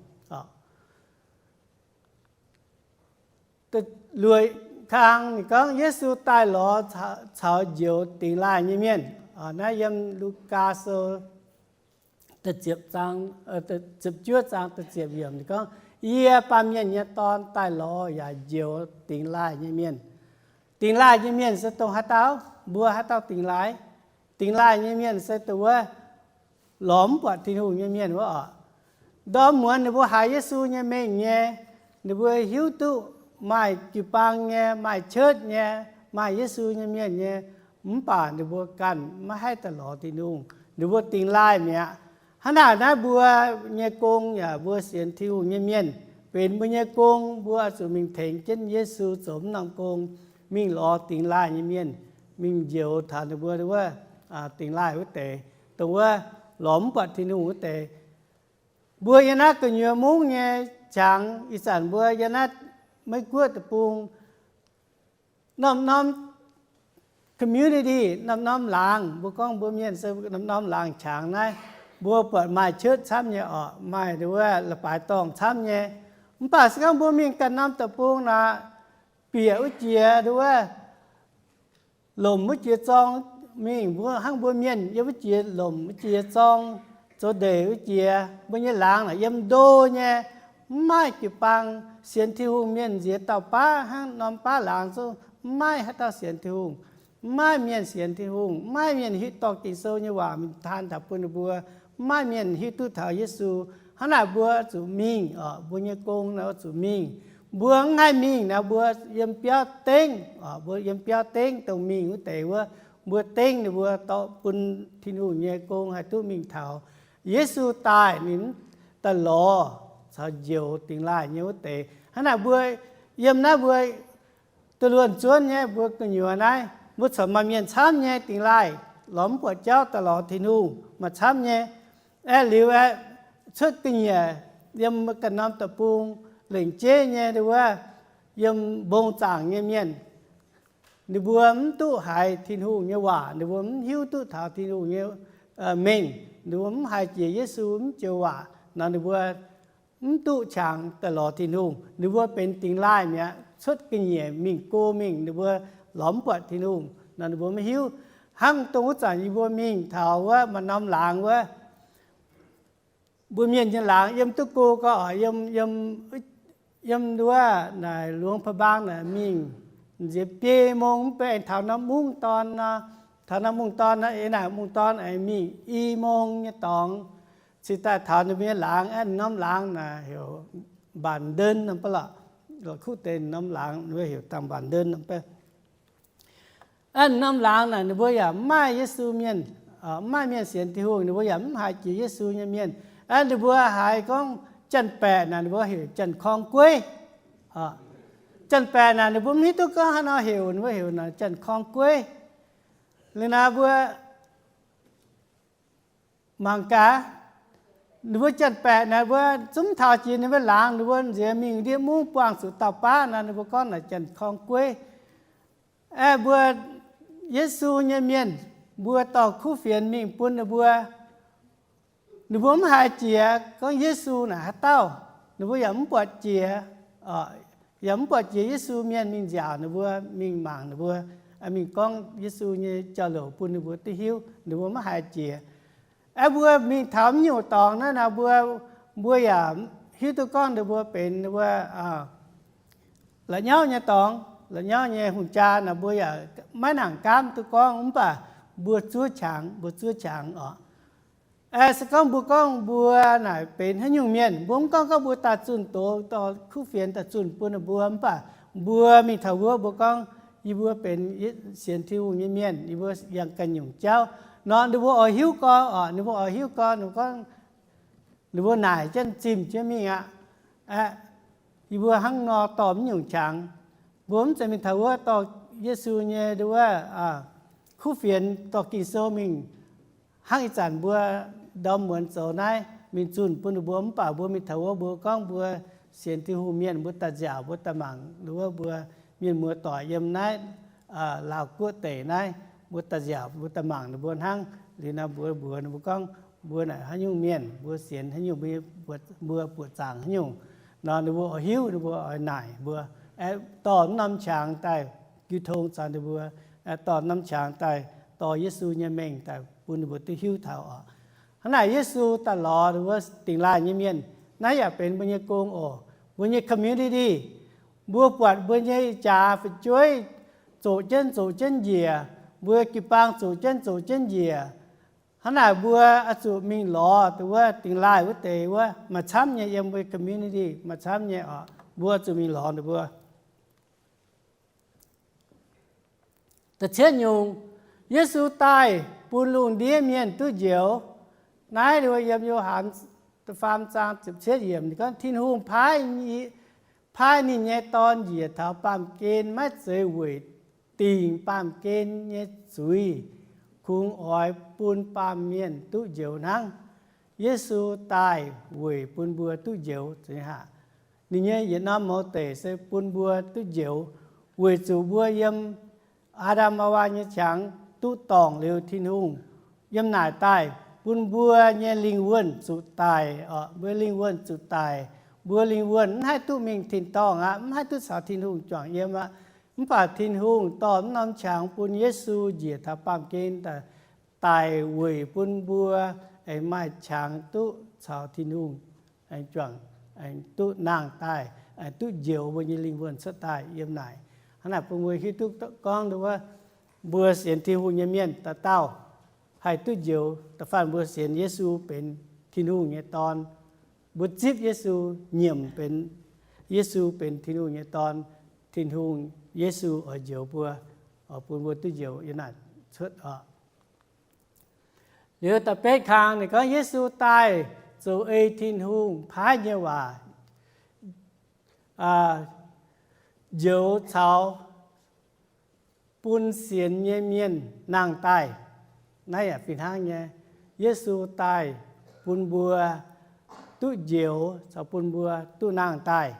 Lueic kang ninh gorngv Yesu daaih lorz caux njoux dingx laaih nyei mienh. Naaiv yiem Lugaa Sou ziepc juov zaang da'ziepc yiemc ninh gorngv, Yie, Baamh Mienh nyei Dorn, daaih lorz yaac njoux dingx laaih nyei mienh. Dingx laaih nyei mienh se dongh haaix dauh? Mbuo haaix dauh dingx laaih? Dingx laaih nyei mienh se dongh wuov lorz mv buatc Tin-Hungh nyei mienh wuov oc. Ndorm muonz ninh mbuo haiz Yesu nyei mengh nyei, ninh mbuo hiuv duqv maaih jiu-baang nyei, maaih church nyei, maaih Yesu nyei mienh nyei, mv baac ninh mbuo ganh maiv haih daaih lorz Tin-Hungh. Ninh mbuo dingx laaih mi'aqv. Hnangv naaic naaiv mbuo nyei gong yaac mbuo sienx Tin-Hungh nyei mienh, benx mbuo nyei gong, mbuo oix zuqc mingh tengx jienv Yesu zoux mv norm gong, mingh lorz dingx laaih nyei mienh, mingh njoux taux ninh mbuo wuov dingx laaih wuov deix, dongh wuov lorz mv buatc Tin-Hungh wuov deix. Mbuo yiem naaiv gu'nyuoz mungv nyei qangx, ih zanc mbuo yiem naaiv Meiv Guoqv deic-bung, norm-norm community, norm-norm laangz, mbuo gorngv mbuo mienh se norm-norm laangz qangx naaiv, mbuo buatc maaih church camv nyei orqc, maaih wuov la'baaix dorngh camv nyei. Mv baac se gorngv mbuo mingh ganh norm deic-bung naaic, bieqc wuov jiex wuov, lomc wuov jiex zorng mingh, mbuo hnangv mbuo mienh yiem wuov jiex lomc wuov jiex zorng, zoux ndeic wuov jiex, mbuo nyei laangz naaic yiem ndo nyei, mv maaih jiu-baang sienx Tin-Hungh mienh nziex dauh baav hnangv norm baav laangz zungv mv maaih haaix dauh sienx Tin-Hungh. Mv maaih mienh sienx Tin-Hungh, mv maaih mienh hiuv dorh Ging-Sou nyei waac mingh taan taux bun ninh mbuo, mv maaih mienh hiuv duqv taux Yesu. Hnangv naaic mbuo zuqc mingh oc, mbuo nyei gong naaic zuqc mingh. Mbuo mv haih mingh naaic mbuo yiem biauv dengv oc, mbuo yiem biauv dengv dongh mingh wuov deix wuov, mbuo dengv ninh mbuo dorh bun Tin-Hungh nyei gong haih duqv mingh taux. Yesu daaih ninh daaih lorz caux njoux dingx laaih nyei wuov deix. Hnangv naaic mbuo yiem naaiv mbuo Duqv luonc zuonv nyei mbuo gu'nyuoz naaiv, mbuo corc maaih mienh camv nyei dingx laaih lorz mv buatc jauv daaih lorz Tin-Hungh maaih camv nyei. Aeqv, liuz aeqv, cuotv ga'nyiec yiem ganh norm deic-bung lengc jeiv nyei wuov, yiem mbong zaangc nyei mienh, ninh mbuo mv duqv haiz Tin-Hungh nyei waac, ninh mbuo mv hiuv duqv taux Tin-Hungh nyei mengh, ninh mbuo mv haih jiex Yesu, mv joux waac nor, ninh mbuo mv duqv qangx daaih lorz Tin-Hungh. Ninh mbuo benx dingx laaih mi'aqv, cuotv ga'nyiec mingh go mingh, ninh mbuo lorz mv buatc Tin-Hungh nor, ninh mbuo maiv hiuv. Hnangv dongh wuov zanc yie mbuo mingh taux wuov maaih norm laangz wuov, mbuo mienh nyei laangz yiem duqv go gau, yiem, yiem wuov naaic Luangh Pa'mbaang naaic mingh nziex biei mong mv bei, taux norm mungv dorn nor, taux norm mungv dorn nor, eix naaic mungv dorn aengx mingh i mong nyei dorngx, cingx daaih taux ninh mbuo nyei laangz. Aeqv, norm laangz naaic heuc Mbaanc Ndon nor, ba'laqc, kuv deix norm laangz wuov heuc dangh Mbaanc Ndon nor. Aeqv, norm laangz naaic ninh mbuo yaac mv maaih Yesu mienh, mv maaih mienh sienx Tin-Hungh, ninh mbuo yaac mv haiz jiex Yesu nyei mienh. Aeqv, ninh mbuo haiz gorngv Janx-Baeqc naaic ninh mbuo heuc Janx-Korng Gueiv. Janx-Baeqc naaic ninh mbuo mv hiuv duqv gorngv haaix nor heuc, ninh mbuo heuc naaic Janx-Korng Gueiv. Liuz naaic mbuo mangc gaax, ninh mbuo Janx-Baeqc naaic mbuo zungv taux jiex ninh mbuo laangz, ninh mbuo nziex mingh ndiev mungv buangh zuqc dauh baav nor, ninh mbuo gorngv naaic Janx-Korng Gueiv. Aeqv, mbuo Yesu nyei mienh, mbuo dorh kuv fienx mingh bun ninh mbuo, ninh mbuo mv haiz jiex gorngv Yesu naaic haaix dauh, ninh mbuo yaac mv buatc jiex, yaac mv buatc jiex Yesu mienh mingh nziaauc ninh mbuo, mingh mangc ninh mbuo, mingh gorngv Yesu nyei jauv-louc bun ninh mbuo duqv hiuv, ninh mbuo mv haiz jiex. Aeqv, mbuo mingh taux mv nyungc dorngx naaiv nor, mbuo, mbuo yaac hiuv duqv gorngv ninh mbuo benx ninh mbuo la'nyauv nyei dorngx, la'nyauv nyei hungh jaa nor, mbuo yaac maiv nangc gaamv duqv gorngv, mv baac mbuo zuov qangx, mbuo zuov qangx oc. Aeqv, se gorngv mbuo gorngv mbuo naaic benx haaix nyungc mienh, mbuo mv gorngv gorngv mbuo daaih zunh doz, dorh kuv fienx daaih zunh bun ninh mbuo, mv baac mbuo mingh taux wuov mbuo gorngv, yie mbuo benx sienx Tin-Hungh nyei mienh, yie mbuo yangh ganh nyungc jauv nor, ninh mbuo oix hiuv gorx oc, ninh mbuo oix hiuv gorx, ninh mbuo gorngv, ninh mbuo naaic jienv zimh jienv mingh aqv. Aeqv, yie mbuo hnangv nor dorh mv nyungc qangx. Mbuo mv zeiz mingh taux wuov dorh Yesu nyei wuov kuv fienx dorh Ging-Sou mingh hnangv ih zanc mbuo ndorm muonz zoux naaiv mingh zunh bun ninh mbuo, mv baac mbuo mingh taux wuov mbuo gorngv mbuo sienx Tin-Hungh mienh, mbuo daaih nziaauc, mbuo daaih mangc wuov mbuo mienh muoz-doic yiem naaiv Laauv Guoqv deic naaiv, mbuo daaih nziaauc, mbuo daaih mangc ninh mbuo hnangv. Liuz nor mbuo mbuox ninh mbuo gorngv mbuo naaic haaix nyungc mienh, mbuo sienx haaix nyungc, mbuo buoqc zaangc haaix nyungc nor, ninh mbuo oix hiuv, ninh mbuo oix naaic mbuo. Aeqv, dorh mv norm qangx daaih jiu tong caux ninh mbuo, aeqv, dorh norm qangx daaih dorh Yesu nyei mengh daaih bun ninh mbuo duqv hiuv taux oc. Hnangv naaic Yesu daaih lorz wuov dingh laaih nyei mienh, naaiv yaac benx mbuo nyei gong oc. Mbuo nyei community, mbuo buatc mbuo nyei jaax fu'jueiv zoqc jienv zoqc jienv njiec, mbuo jiu-baang zoqc jienv zoqc jienv njiec. Hnangv naaic mbuo oix zuqc mingh lorz wuov dingh laaih wuov deix wuov maaih camv nyei yiem mbuo community, maaih camv nyei oc. Mbuo zuqc mingh lorz ninh mbuo. Da'cietv nyungc, Yesu daaih bun lungh ndiev mienh duqv njoux. Naaiv yiem Yo^han da'faam zaang ziepc cietv yiemc gorngv, Tin-Hungh paaiv, paaiv ninh nyei Dorn njiec taux baamh gen maiv zeiz weic dingc baamh gen nyei zuiz, kungx oix bun baamh mienh duqv njoux hnangv. Yesu daaih weic bun mbuo duqv njoux. Ninh nyei yietc norm mouz deic se bun mbuo duqv njoux, weic zuqc mbuo yiem Aa^ndam Haawaa nyei qangx duqv dorngc liuz Tin-Hungh yiem naaic daaih bun mbuo nyei lingh wuonh zuqc daic, mbuo lingh wuonh zuqc daic. Mbuo lingh wuonh mv haih duqv mingh tin-dorngh aqv, mv haih duqv caux Tin-Hungh juangc yiem aqv. Mv baac Tin-Hungh dorh mv norm qangx bun Yesu njiec taux baamh gen daic weic bun mbuo aengx maaih qangx duqv caux Tin-Hungh aengx juangc, aengx duqv nangh daaih, aengx duqv njoux mbuo nyei lingh wuonh cuotv daaih yiem naaic. Hnangv naaic bun mbuo hiuv duqv gorngv wuov, mbuo sienx Tin-Hungh nyei mienh dauh dauh haih duqv njoux da'faanh mbuo sienx Yesu benx Tin-Hungh nyei Dorn. Mbuo zipv Yesu, nyiemc benx Yesu benx Tin-Hungh nyei Dorn, Tin-Hungh, Yesu oix njoux mbuo, oix bun mbuo duqv njoux yiem naaic cuotv oc. Liuz da'betv kang ninh gorngv Yesu daaih zoux ei Tin-Hungh paaiv nyei waac, njoux caux bun sienx nyei mienh nangh daaih. Naaiv yaac fih hnangv nyei. Yesu daaih bun mbuo duqv njoux caux bun mbuo duqv nangh daaih.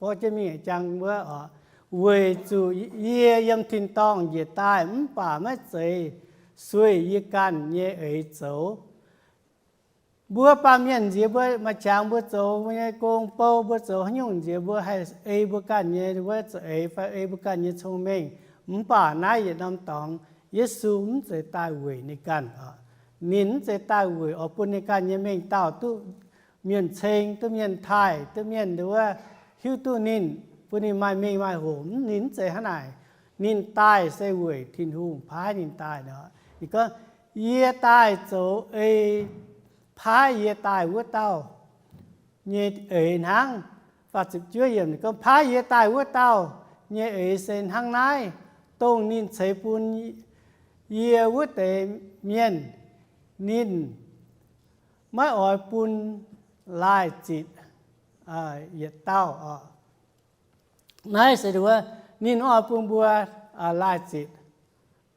Borqv jienv mingh jang wuov oc, weic zuqc yie yiem tin-dorngh njiec daaih mv baac maiv zeiz sueih yie ganh nyei eix zoux. Mbuo baamh mienh nziex mbuo maaih qangx mbuo zoux mbuo nyei gong bou, mbuo zoux haaix nyungc nziex mbuo haih ei mbuo ganh nyei wuov za'eix fai ei mbuo ganh nyei cong-mengh. Mv baac naaiv yietc norm dorngx Yesu mv zeiz daaih weic ninh ganh oc. Ninh mv zeiz daaih weic oix bun ninh ganh nyei mengh dauh duqv mienh ceng, duqv mienh taaih, duqv mienh nduov hiuv duqv ninh, bun ninh maaih mengh maaih hoc. Ninh mv zeiz hnangv naaic. Ninh daaih se weic Tin-Hungh paaiv ninh daaih nor. Ninh gorngv, yie daaih zoux ei paaiv yie daaih wuov dauh nyei eix hnangv. Faah ziepc juov yiemc ninh gorngv, paaiv yie daaih wuov dauh nyei eix se hnangv naaiv, dongh ninh ceix bun yie wuov deix mienh, ninh maiv oix bun laaih zitc yietc dauh oc. Naaiv se wuov, ninh mv oix bun mbuo laaih zitc.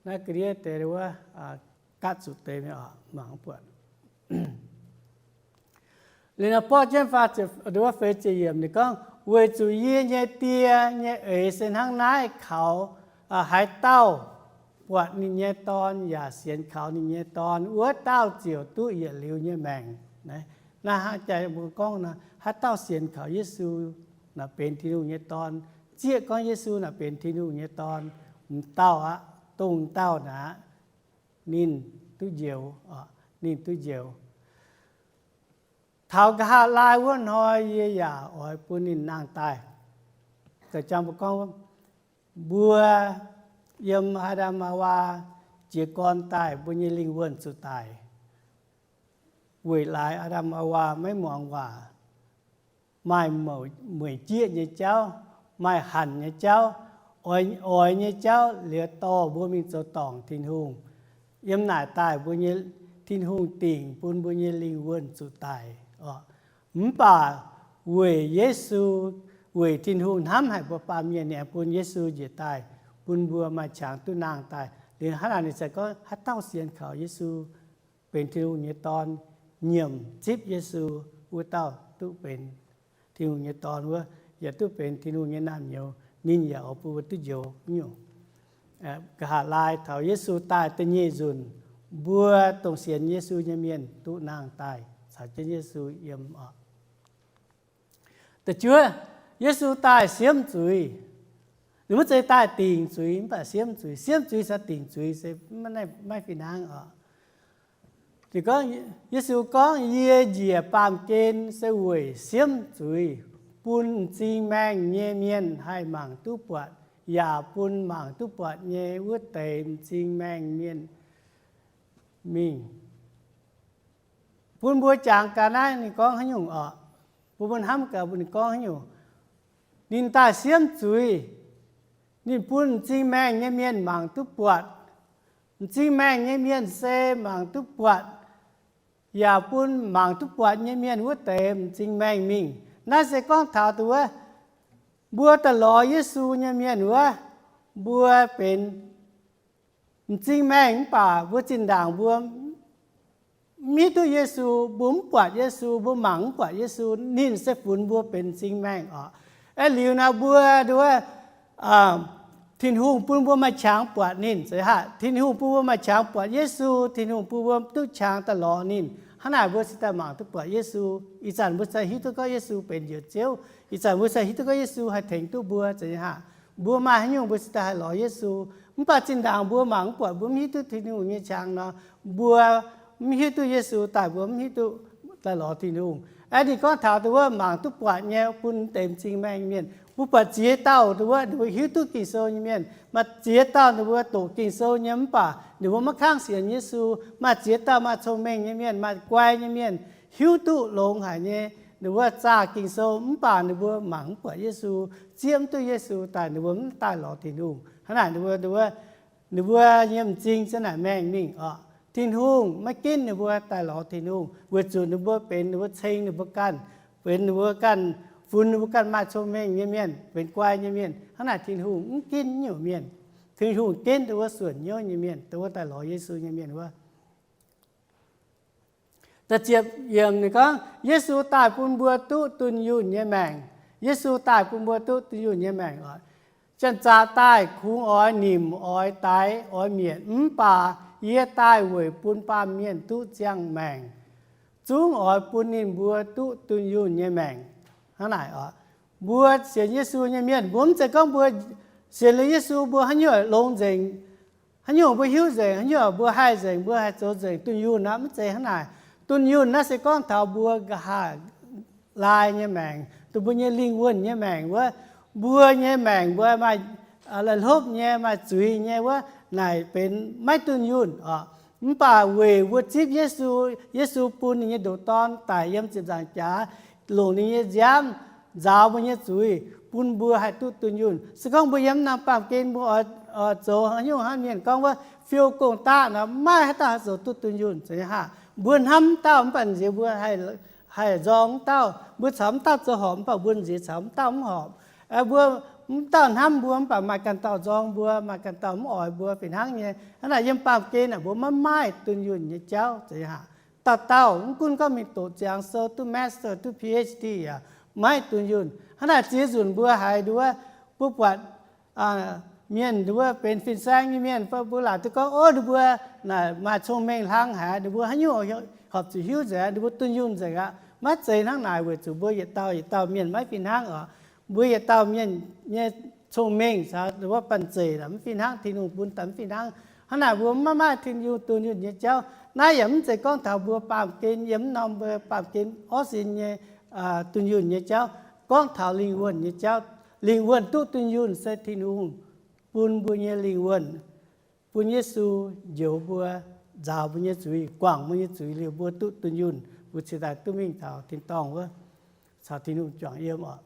Naaiv ga'ndiev deix wuov, gatv zuqc deix mingh oc, mangc buatc. Liuz nor borqv jienv faah ziepc, wuov feix ziepc yiemc ninh gorngv, weic zuqc yie nyei Die nyei eix se hnangv naaiv kaux haaix dauh buatc ninh nyei Dorn yaac sienx kaux ninh nyei Dorn, wuov dauh ziouc duqv yietc liuz nyei maengc. Naaiv hnangv jaax mbuo gorngv nor, haaix dauh sienx kaux Yesu naaic benx Tin-Hungh nyei Dorn. Zieqv gorngv Yesu naaic benx Tin-Hungh nyei Dorn, m'dauh aqv, dongh dauh naaic, ninh duqv njoux, ninh duqv njoux. Taux nqa'haav laai wuov hnoi yie yaac oix bun ninh nangh daaih. Za'jang mbuo gorngv, mbuo yiem Aa^ndam Haawaa jiez gorn daaih, mbuo nyei lingh wuonh zuqc daic. Weic laaix Aa^ndam Haawaa maiv muangx waac, maaih mueic jieqv nyei jauv, maaih hanc nyei jauv, oix, oix nyei jauv liuz dorh mbuo mingh zoux dorngc Tin-Hungh. Yiem naaic daaih mbuo nyei, Tin-Hungh dingc bun mbuo nyei lingh wuonh zuqc daic oc. Mv baac weic Yesu, weic Tin-Hungh hnamv haic mbuo baamh mienh, ninh aengx bun Yesu njiec daaih bun mbuo maaih qangx duqv nangh daaih. Liuz hnangv naaic ninh se gorngv haaix dauh sienx kaux Yesu benx Tin-Hungh nyei Dorn, nyiemc zipv Yesu, wuov dauh duqv benx Tin-Hungh nyei Dorn wuov, yaac duqv benx Tin-Hungh nyei naamh nyouz. Ninh yaac oix bun mbuo duqv njoux nyungc. Nqa'haav laai taux Yesu daaih da'nyeic nzunc, mbuo dongh sienx Yesu nyei mienh duqv nangh daaih caux jienv Yesu yiem oc. Da'juov, Yesu daaih siemv zuiz. Ninh maiv zeiz daaih dingc zuiz, mv baac siemv zuiz. Siemv zuiz caux dingc zuiz se maiv fih hnangv oc. Yesu gorngv, yie njiec baamh gen se weic siemv zuiz, bun m'zing maengh nyei mienh haih mangc duqv buatc, yaac bun mangc duqv buatc nyei wuov deix m'zing maengh mienh mingh. Bun mbuo jangx gaax naaiv ninh gorngv haaix nyungc oc. Bun mbuo hnamv gaax ninh gorngv haaix nyungc. Ninh daaih siemv zuiz. Ninh bun m'zing maengh nyei mienh mangc duqv buatc. M'zing maengh nyei mienh se mangc duqv buatc, yaac bun mangc duqv buatc nyei mienh wuov deix m'zing maengh mingh. Naaiv se gorngv taux dongh wuov, mbuo daaih lorz Yesu nyei mienh wuov, mbuo benx m'zing maengh mv baac mbuo zinh ndaangc mbuo mv hiuv duqv Yesu, mbuo mv buatc Yesu, mbuo mangc mv buatc Yesu, ninh se funx mbuo benx m'zing maengh oc. Aeqv, liuz nor mbuo nduov, Tin-Hungh bun mbuo maaih qangx buatc ninh. Zeiz haaix? Tin-Hungh bun mbuo maaih qangx buatc Yesu. Tin-Hungh bun mbuo duqv qangx daaih lorz ninh. Hnangv naaic mbuo cingx daaih mangc duqv buatc Yesu. Ih zanc mbuo se hiuv duqv gorngv Yesu benx Njoux Ziouv. Ih zanc mbuo se hiuv duqv gorngv Yesu haih tengx duqv mbuo. Zeiz haaix? Mbuo maaih haaix nyungc mbuo cingx daaih haih lorz Yesu. Mv baac zinh ndaangc mbuo mangc mv buatc, mbuo mv hiuv duqv Tin-Hungh nyei qangx nor, mbuo mv hiuv duqv Yesu daaih, mbuo mv hiuv duqv daaih lorz Tin-Hungh. Aeqv, ninh gorngv taux dongh wuov mangc duqv buatc nyei bun deix m'zing maengh mienh. Mbuo buatc ziex dauh dongh wuov, ninh mbuo hiuv duqv Ging-Sou nyei mienh. Maaih ziex dauh ninh mbuo doqc Ging-Sou nyei mv baac ninh mbuo maiv kangv sienx Yesu. Maaih ziex dauh maaih cong-mengh nyei mienh, maaih guai nyei mienh, hiuv duqv longx haic nyei, ninh mbuo zaah Ging-Sou mv baac ninh mbuo mangc mv buatc Yesu, zieqv mv duqv Yesu daaih, ninh mbuo mv daaih lorz Tin-Hungh. Hnangv naaic ninh mbuo, ninh mbuo nyei m'zing ziouc naaic maengh mingh oc. Tin-Hungh maiv ginv ninh mbuo daaih lorz Tin-Hungh weic zuqc ninh mbuo benx, ninh mbuo ceng ninh mbuo ganh, benx ninh mbuo ganh, funx ninh mbuo ganh maaih cong-mengh nyei mienh, benx guai nyei mienh. Hnangv naaic Tin-Hungh mv ginv nyungc mienh. Tin-Hungh ginv dongh wuov suonc hnyouv nyei mienh, dongh wuov daaih lorz Yesu nyei mienh wuov. Da'ziepc yiemc ninh gorngv, Yesu daaih bun mbuo duqv dunh yunh nyei maengc. Yesu daaih bun mbuo duqv dunh yunh nyei maengc oc. Janx-zaqc daaih kungx oix nimc, oix daix, oix mietc, mv baac yie daaih weic bun baamh mienh duqv ziangh maengc, zungv oix bun ninh mbuo duqv dunh yunh nyei maengc. Hnangv naaic oc, mbuo sienx Yesu nyei mienh, mbuo mv zeiz gorngv mbuo sienx liuz Yesu mbuo haaix nyungc longx nzengc, haaix nyungc mbuo hiuv nzengc, haaix nyungc mbuo haih nzengc, mbuo haih zoux nzengc dunh yunh aqv. Mv zeiz hnangv naaic. Dunh yunh naaiv se gorngv taux mbuo nqa'haav laai nyei maengc, dongh mbuo nyei lingh wuonh nyei maengc wuov. Mbuo nyei maengc mbuo maaih la'hlopv nyei, maaih zuiz nyei wuov, naaic benx maiv dunh yunh oc. Mv baac weic mbuo zipv Yesu, Yesu bun ninh nyei ndoqc Dorn daic yiem ziepc nzaangc jaax, longc ninh nyei nziaamv nzaaux mbuo nyei zuiz, bun mbuo haih duqv dunh yunh. Se gorngv mbuo yiem naaiv norm baamh gen mbuo oix zoux haaix nyungc hnangv mienh gorngv wuov fiou gong-daqv nor, maiv haaix dauh haih zoux duqv dunh yunh. Mbuo hnamv wuov dauh mv baac nziex mbuo haih nzorng wuov dauh. Mbuo caux wuov dauh zoux horpc mv baac mbuo nziex caux wuov dauh mv horpc. Mbuo, wuov dauh hnamv mbuo mv baac maaih ganh dauh nzorng mbuo, maaih ganh dauh mv oix mbuo fih hnangv nyei. Hnangv naaic yiem baamh gen naaic mbuo maiv maaih dunh yunh nyei jauv zeiz haic. Dauh dauh mv gunv gorngv mingh doqc ziangx sou duqv master duqv PhD yaac maiv dunh yunh. Hnangv naaic ziex nzunc mbuo haiz nduov, mbuo buatc mienh nduov benx fin-saeng nyei mienh fai mbuo laaic duqv gorngv, ov, ninh mbuo naaic maaih cong-mengh hlang haic, ninh mbuo haaix nyungc horpc zuqc hiuv nzengc, ninh mbuo dunh yunh nzengc aqv. Maiv zeiz hnangv naaic weic zuqc mbuo yietc dauh yietc dauh mienh maiv fih hnangv oc. Mbuo yietc dauh mienh nyei cong-mengh caux wuov banh zeic mv fih hnangv, Tin-Hungh bun daaih mv fih hnangv. Hnangv naaic mbuo maiv maaih Tin-Hungh dunh yunh nyei jauv. Naaiv yaac mv zeiz gorngv taux mbuo baamh gen yiem norm mbuo baamh gen orv sin nyei dunh yunh nyei jauv. Gorngv taux lingh wuonh nyei jauv. Lingh wuonh duqv dunh yunh se Tin-Hungh bun mbuo nyei lingh wuonh, bun Yesu njoux mbuo, nzaaux mbuo nyei zuiz, guangc mbuo nyei zuiz liuz mbuo duqv dunh yunh, mbuo cingx daaih duqv mingh taux tin-dorngh wuov, caux Tin-Hungh juangc yiem oc.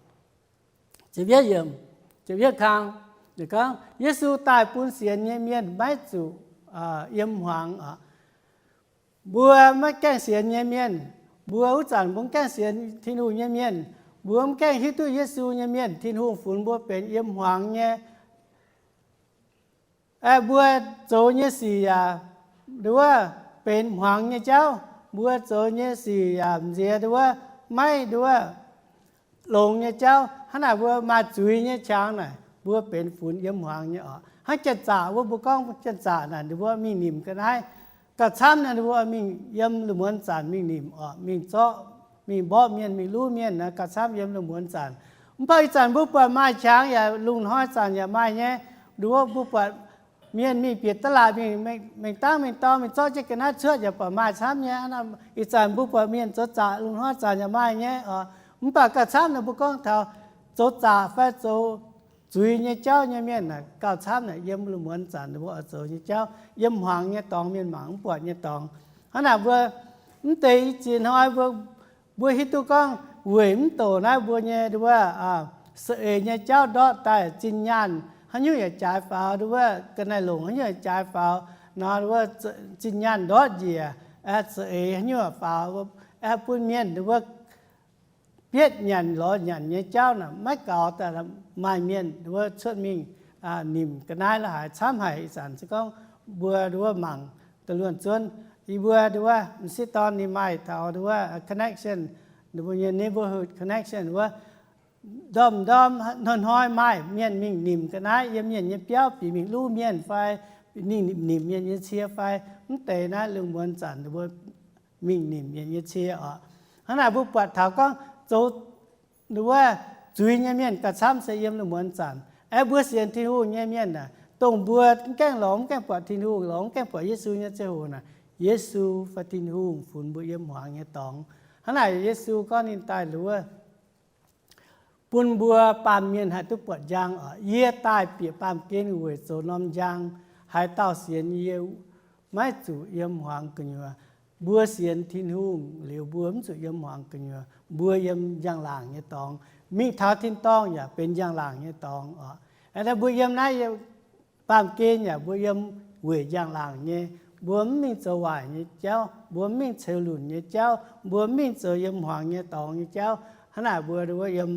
Ziepc yietv kang, gorngv Yesu daaih bun sienx nyei mienh maiv zuqc yiem hmuangx oc. Mbuo maiv gaengh sienx nyei mienh, mbuo wuov zanc mbuo mv gaengh sienx Tin-Hungh nyei mienh, mbuo mv gaengh hiuv duqv Yesu nyei mienh, Tin-Hungh funx mbuo benx yiem hmuangx nyei. Aeqv, mbuo zoux nyei sic yaac nduov benx hmuangx nyei jauv. Mbuo zoux nyei sic yaac nziex nduov maiv nduov longx nyei jauv. Hnangv naaic mbuo maaih zuiz nyei qangx naaic, mbuo benx funx yiem hmuangx nyei oc. Hnangv janx-zaqc wuov, mbuo gorngv janx-zaqc naaic ninh mbuo mingh nimc ga'naaiv. Gauh camv naaic ninh mbuo mingh yiem lungh muonz zanc mingh nimc oc, mingh zorqv, mingh mborqv mienh, mingh luv mienh naaic, gauh camv yiem lungh muonz zanc. Mv baac ih zanc mbuo buatc maaih qangx yaac lungh hnoi zanc yaac maaih nyei. Nduov mbuo buatc mienh mingh bieqc da'laatc mingh, mingh dangv mingh dorng mingh zorqv jienv ga'naaiv cuotv yaac buatc maaih camv nyei. Ih zanc mbuo buatc mienh zoux zaqc lungh hnoi zanc yaac maaih nyei oc. Mv baac gauh camv naaic mbuo gorngv taux zoux zaqc fai zoux zuiz nyei jauv nyei mienh naaic, gauh camv naaic yiem lungh muonz zanc ninh mbuo oix zoux nyei jauv, yiem hmuangx nyei dorngx mienh mangc mv buatc nyei dorngx. Hnangv naaic mbuo mv deix i ziex hnoi mbuo, mbuo hiuv duqv gorngv weic mv douc naaiv mbuo nyei nduov, za'eix nyei jauv ndortv daaih zinh nyaanh haaix nyungc yaac jaaix faaux, nduov ga'naaiv-longc haaix nyungc yaac jaaix faaux nor, nduov zinh nyaanh ndortv njiec, za'eix haaix nyungc yaac faaux, aeqv, bun mienh nduov bietv nyanc lorz nyanc nyei jauv naaic maiv gaux daaih. Maaih mienh nduov cuotv mingh nimc ga'naaiv la'haaix camv haic. Ih zanc se gorngv mbuo nduov mangc da'luonx zuonv, yie mbuo nduov m'sieqv dorn ninh maaih taux nduov connection, ninh mbuo nyei neighborhood connection wuov, ndorm-ndorm hnoi-hnoi maaih mienh mingh nimc ga'naaiv yiem mienh nyei biauv bieqc mingh luv mienh fai mingh nimc mienh nyei cie fai, mv deix naaiv lungh muonz zanc ninh mbuo mingh nimc mienh nyei cie oc. Hnangv naaic mbuo buatc taux gorngv zoux nduov zuiz nyei mienh gauh camv se yiem lungh muonz zanc. Aeqv, mbuo sienx Tin-Hungh nyei mienh aah, dongh mbuo mv gaengh lorz, mv gaengh buatc Tin-Hungh, lorz mv gaengh buatc Yesu nyei ziangh hoc naaic, Yesu fai Tin-Hungh funx mbuo yiem hmuangx nyei dorngx. Hnangv naaic Yesu gorngv ninh daaih nduov bun mbuo baamh mienh haih duqv buatc njang oc. Yie daaih bieqc baamh gen weic zoux norm njang. Haaix dauh sienx yie maiv zuqc yiem hmuangx gu'nyuoz. Mbuo sienx Tin-Hungh liuz mbuo mv zuqc yiem hmuangx gu'nyuoz, mbuo yiem njang-laangc nyei dorngx. Mingh taux tin-dorngh yaac benx njang-laangc nyei dorngx oc. Aeqv, mbuo yiem naaiv baamh gen yaac mbuo yiem weic njang-laangc nyei. Mbuo mv mingh zoux waaic nyei jauv, mbuo mv mingh ceux lunc nyei jauv, mbuo mv mingh zoux yiem hmuangx nyei dorngx nyei jauv. Hnangv naaic mbuo nduov yiem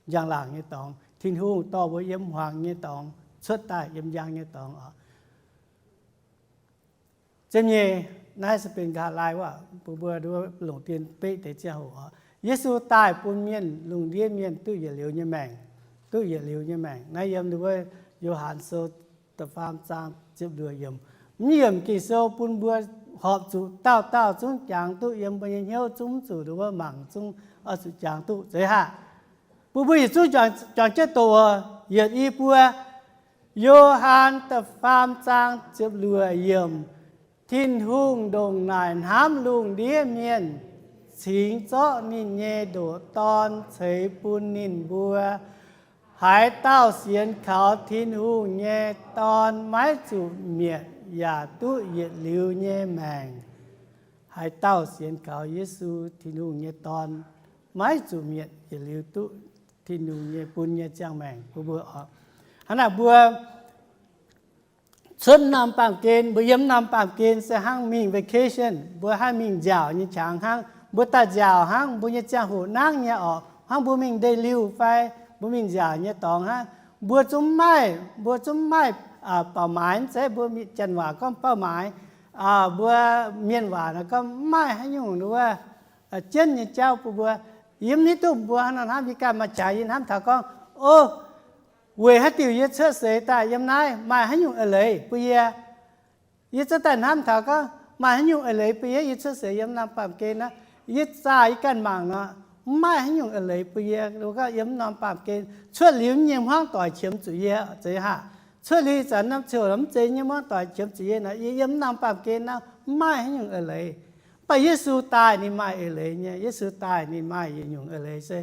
njang-laangc nyei dorngx. Tin-Hungh dorh mbuo yiem hmuangx nyei dorngx. cuotv daaih yiem njang nyei dorngx oc. Ziepc nyeic, naaiv se benx nqa'haav laai waac bun mbuo longc dien beqv deix ziangh hoc oc. Yesu daaih bun mienh lungh ndiev mienh duqv yietc liuz nyei maengc, duqv yietc liuz nyei maengc. Naaiv yiem wuov Yo^han Sou da'faam zaang ziepc luoqc yiemc. Mv yiemc Ging-Sou bun mbuo horpc zuqc dauh dauh zungv jangx duqv yiem mbuo nyei hnyouv, zungv zuqc nduov mangc, zungv oix zuqc jangx duqv zeiz haac. Bun mbuo yietc zungv juangc jienv doqc yietc i buo. Yo^han da'faam zaang ziepc luoqc yiemc. Tin-Hungh ndongc naaic hnamv lungh ndiev mienh, cingx zorqv ninh nyei ndoqc Dorn ceix bun ninh mbuo. Haaix dauh sienx kaux Tin-Hungh nyei Dorn maiv zuqc mietc yaac duqv yietc liuz nyei maengc. Haaix dauh sienx kaux Yesu, Tin-Hungh nyei Dorn, maiv zuqc mietc yietc liuz duqv Tin-Hungh nyei bun nyei ziangh maengc bun mbuo oc. Hnangv naaic mbuo cuotv norm baamh gen, mbuo yiem norm baamh gen se hnangv mingh vacation, mbuo haih mingh nziaauc nyei qangx hnangv. Mbuo daaih nziaauc hnangv, mbuo nyei ziangh hoc nangv nyei oc. Hnangv mbuo mingh ndeic-liuh fai mbuo mingh nziaauc nyei dorngx hnangv, mbuo zungv maaih, mbuo zungv maaih เป้าหมาย zeiv, mbuo janx waac gorngv เป้าหมาย. Mbuo mienh waac naaic gorngv maaih haaix nyungc wuov jienv nyei jauv bun mbuo. Yie mv hiuv duqv mbuo hnangv nor hnamv, yie ganh maaih qangx yie hnamv taux gorngv, o, weic haaix diuc yie cuotv seix daaih yiem naaiv, maaih haaix nyungc eix leiz bun yie? Yie zungv daaih hnamv taux gorngv maaih haaix nyungc eix leiz bun yie, yie cuotv seix yiem norm baamh gen naaiv. Yie zaah yie ganh mangc nor, mv maaih haaix nyungc eix leiz bun yie. Gorngv yiem norm baamh gen cuotv liuz nyei hmuangv doic qiemx zuqc yie zeiz haac. Cuotv liuz zanc norm ziouc mv zeiz nyei hmuangv doic qiemx zuqc yie nor, yie yiem norm baamh gen naaiv mv maaih haaix nyungc eix leiz. Mv baac Yesu daaih ninh maaih eix leiz nyei. Yesu daaih ninh maaih yietc nyungc eix leiz se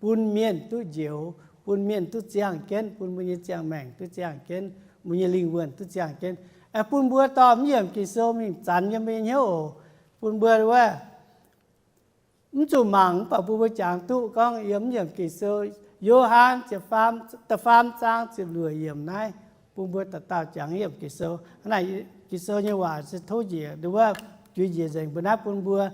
bun mienh duqv njoux, bun mienh duqv ziangh jienv, bun mbuo nyei ziangh maengc duqv ziangh jienv, mbuo nyei lingh wuonh duqv ziangh jienv. Bun mbuo dorh mv yiemc Ging-Sou mingh zanx yiem mbuo nyei hnyouv oc. Bun mbuo wuov mv zuqc mangc, mv baac bun mbuo jangx duqv gorngv yiem mv yiemc Ging-Sou, Yo^han da'faam zaang ziepc luoqc yiemc naaiv, bun mbuo dauh dauh jangx yiemc Ging-Sou. Hnangv naaic Ging-Sou nyei waac se tov njiec wuov juix njiec nzengc mbuo naaiv bun mbuo.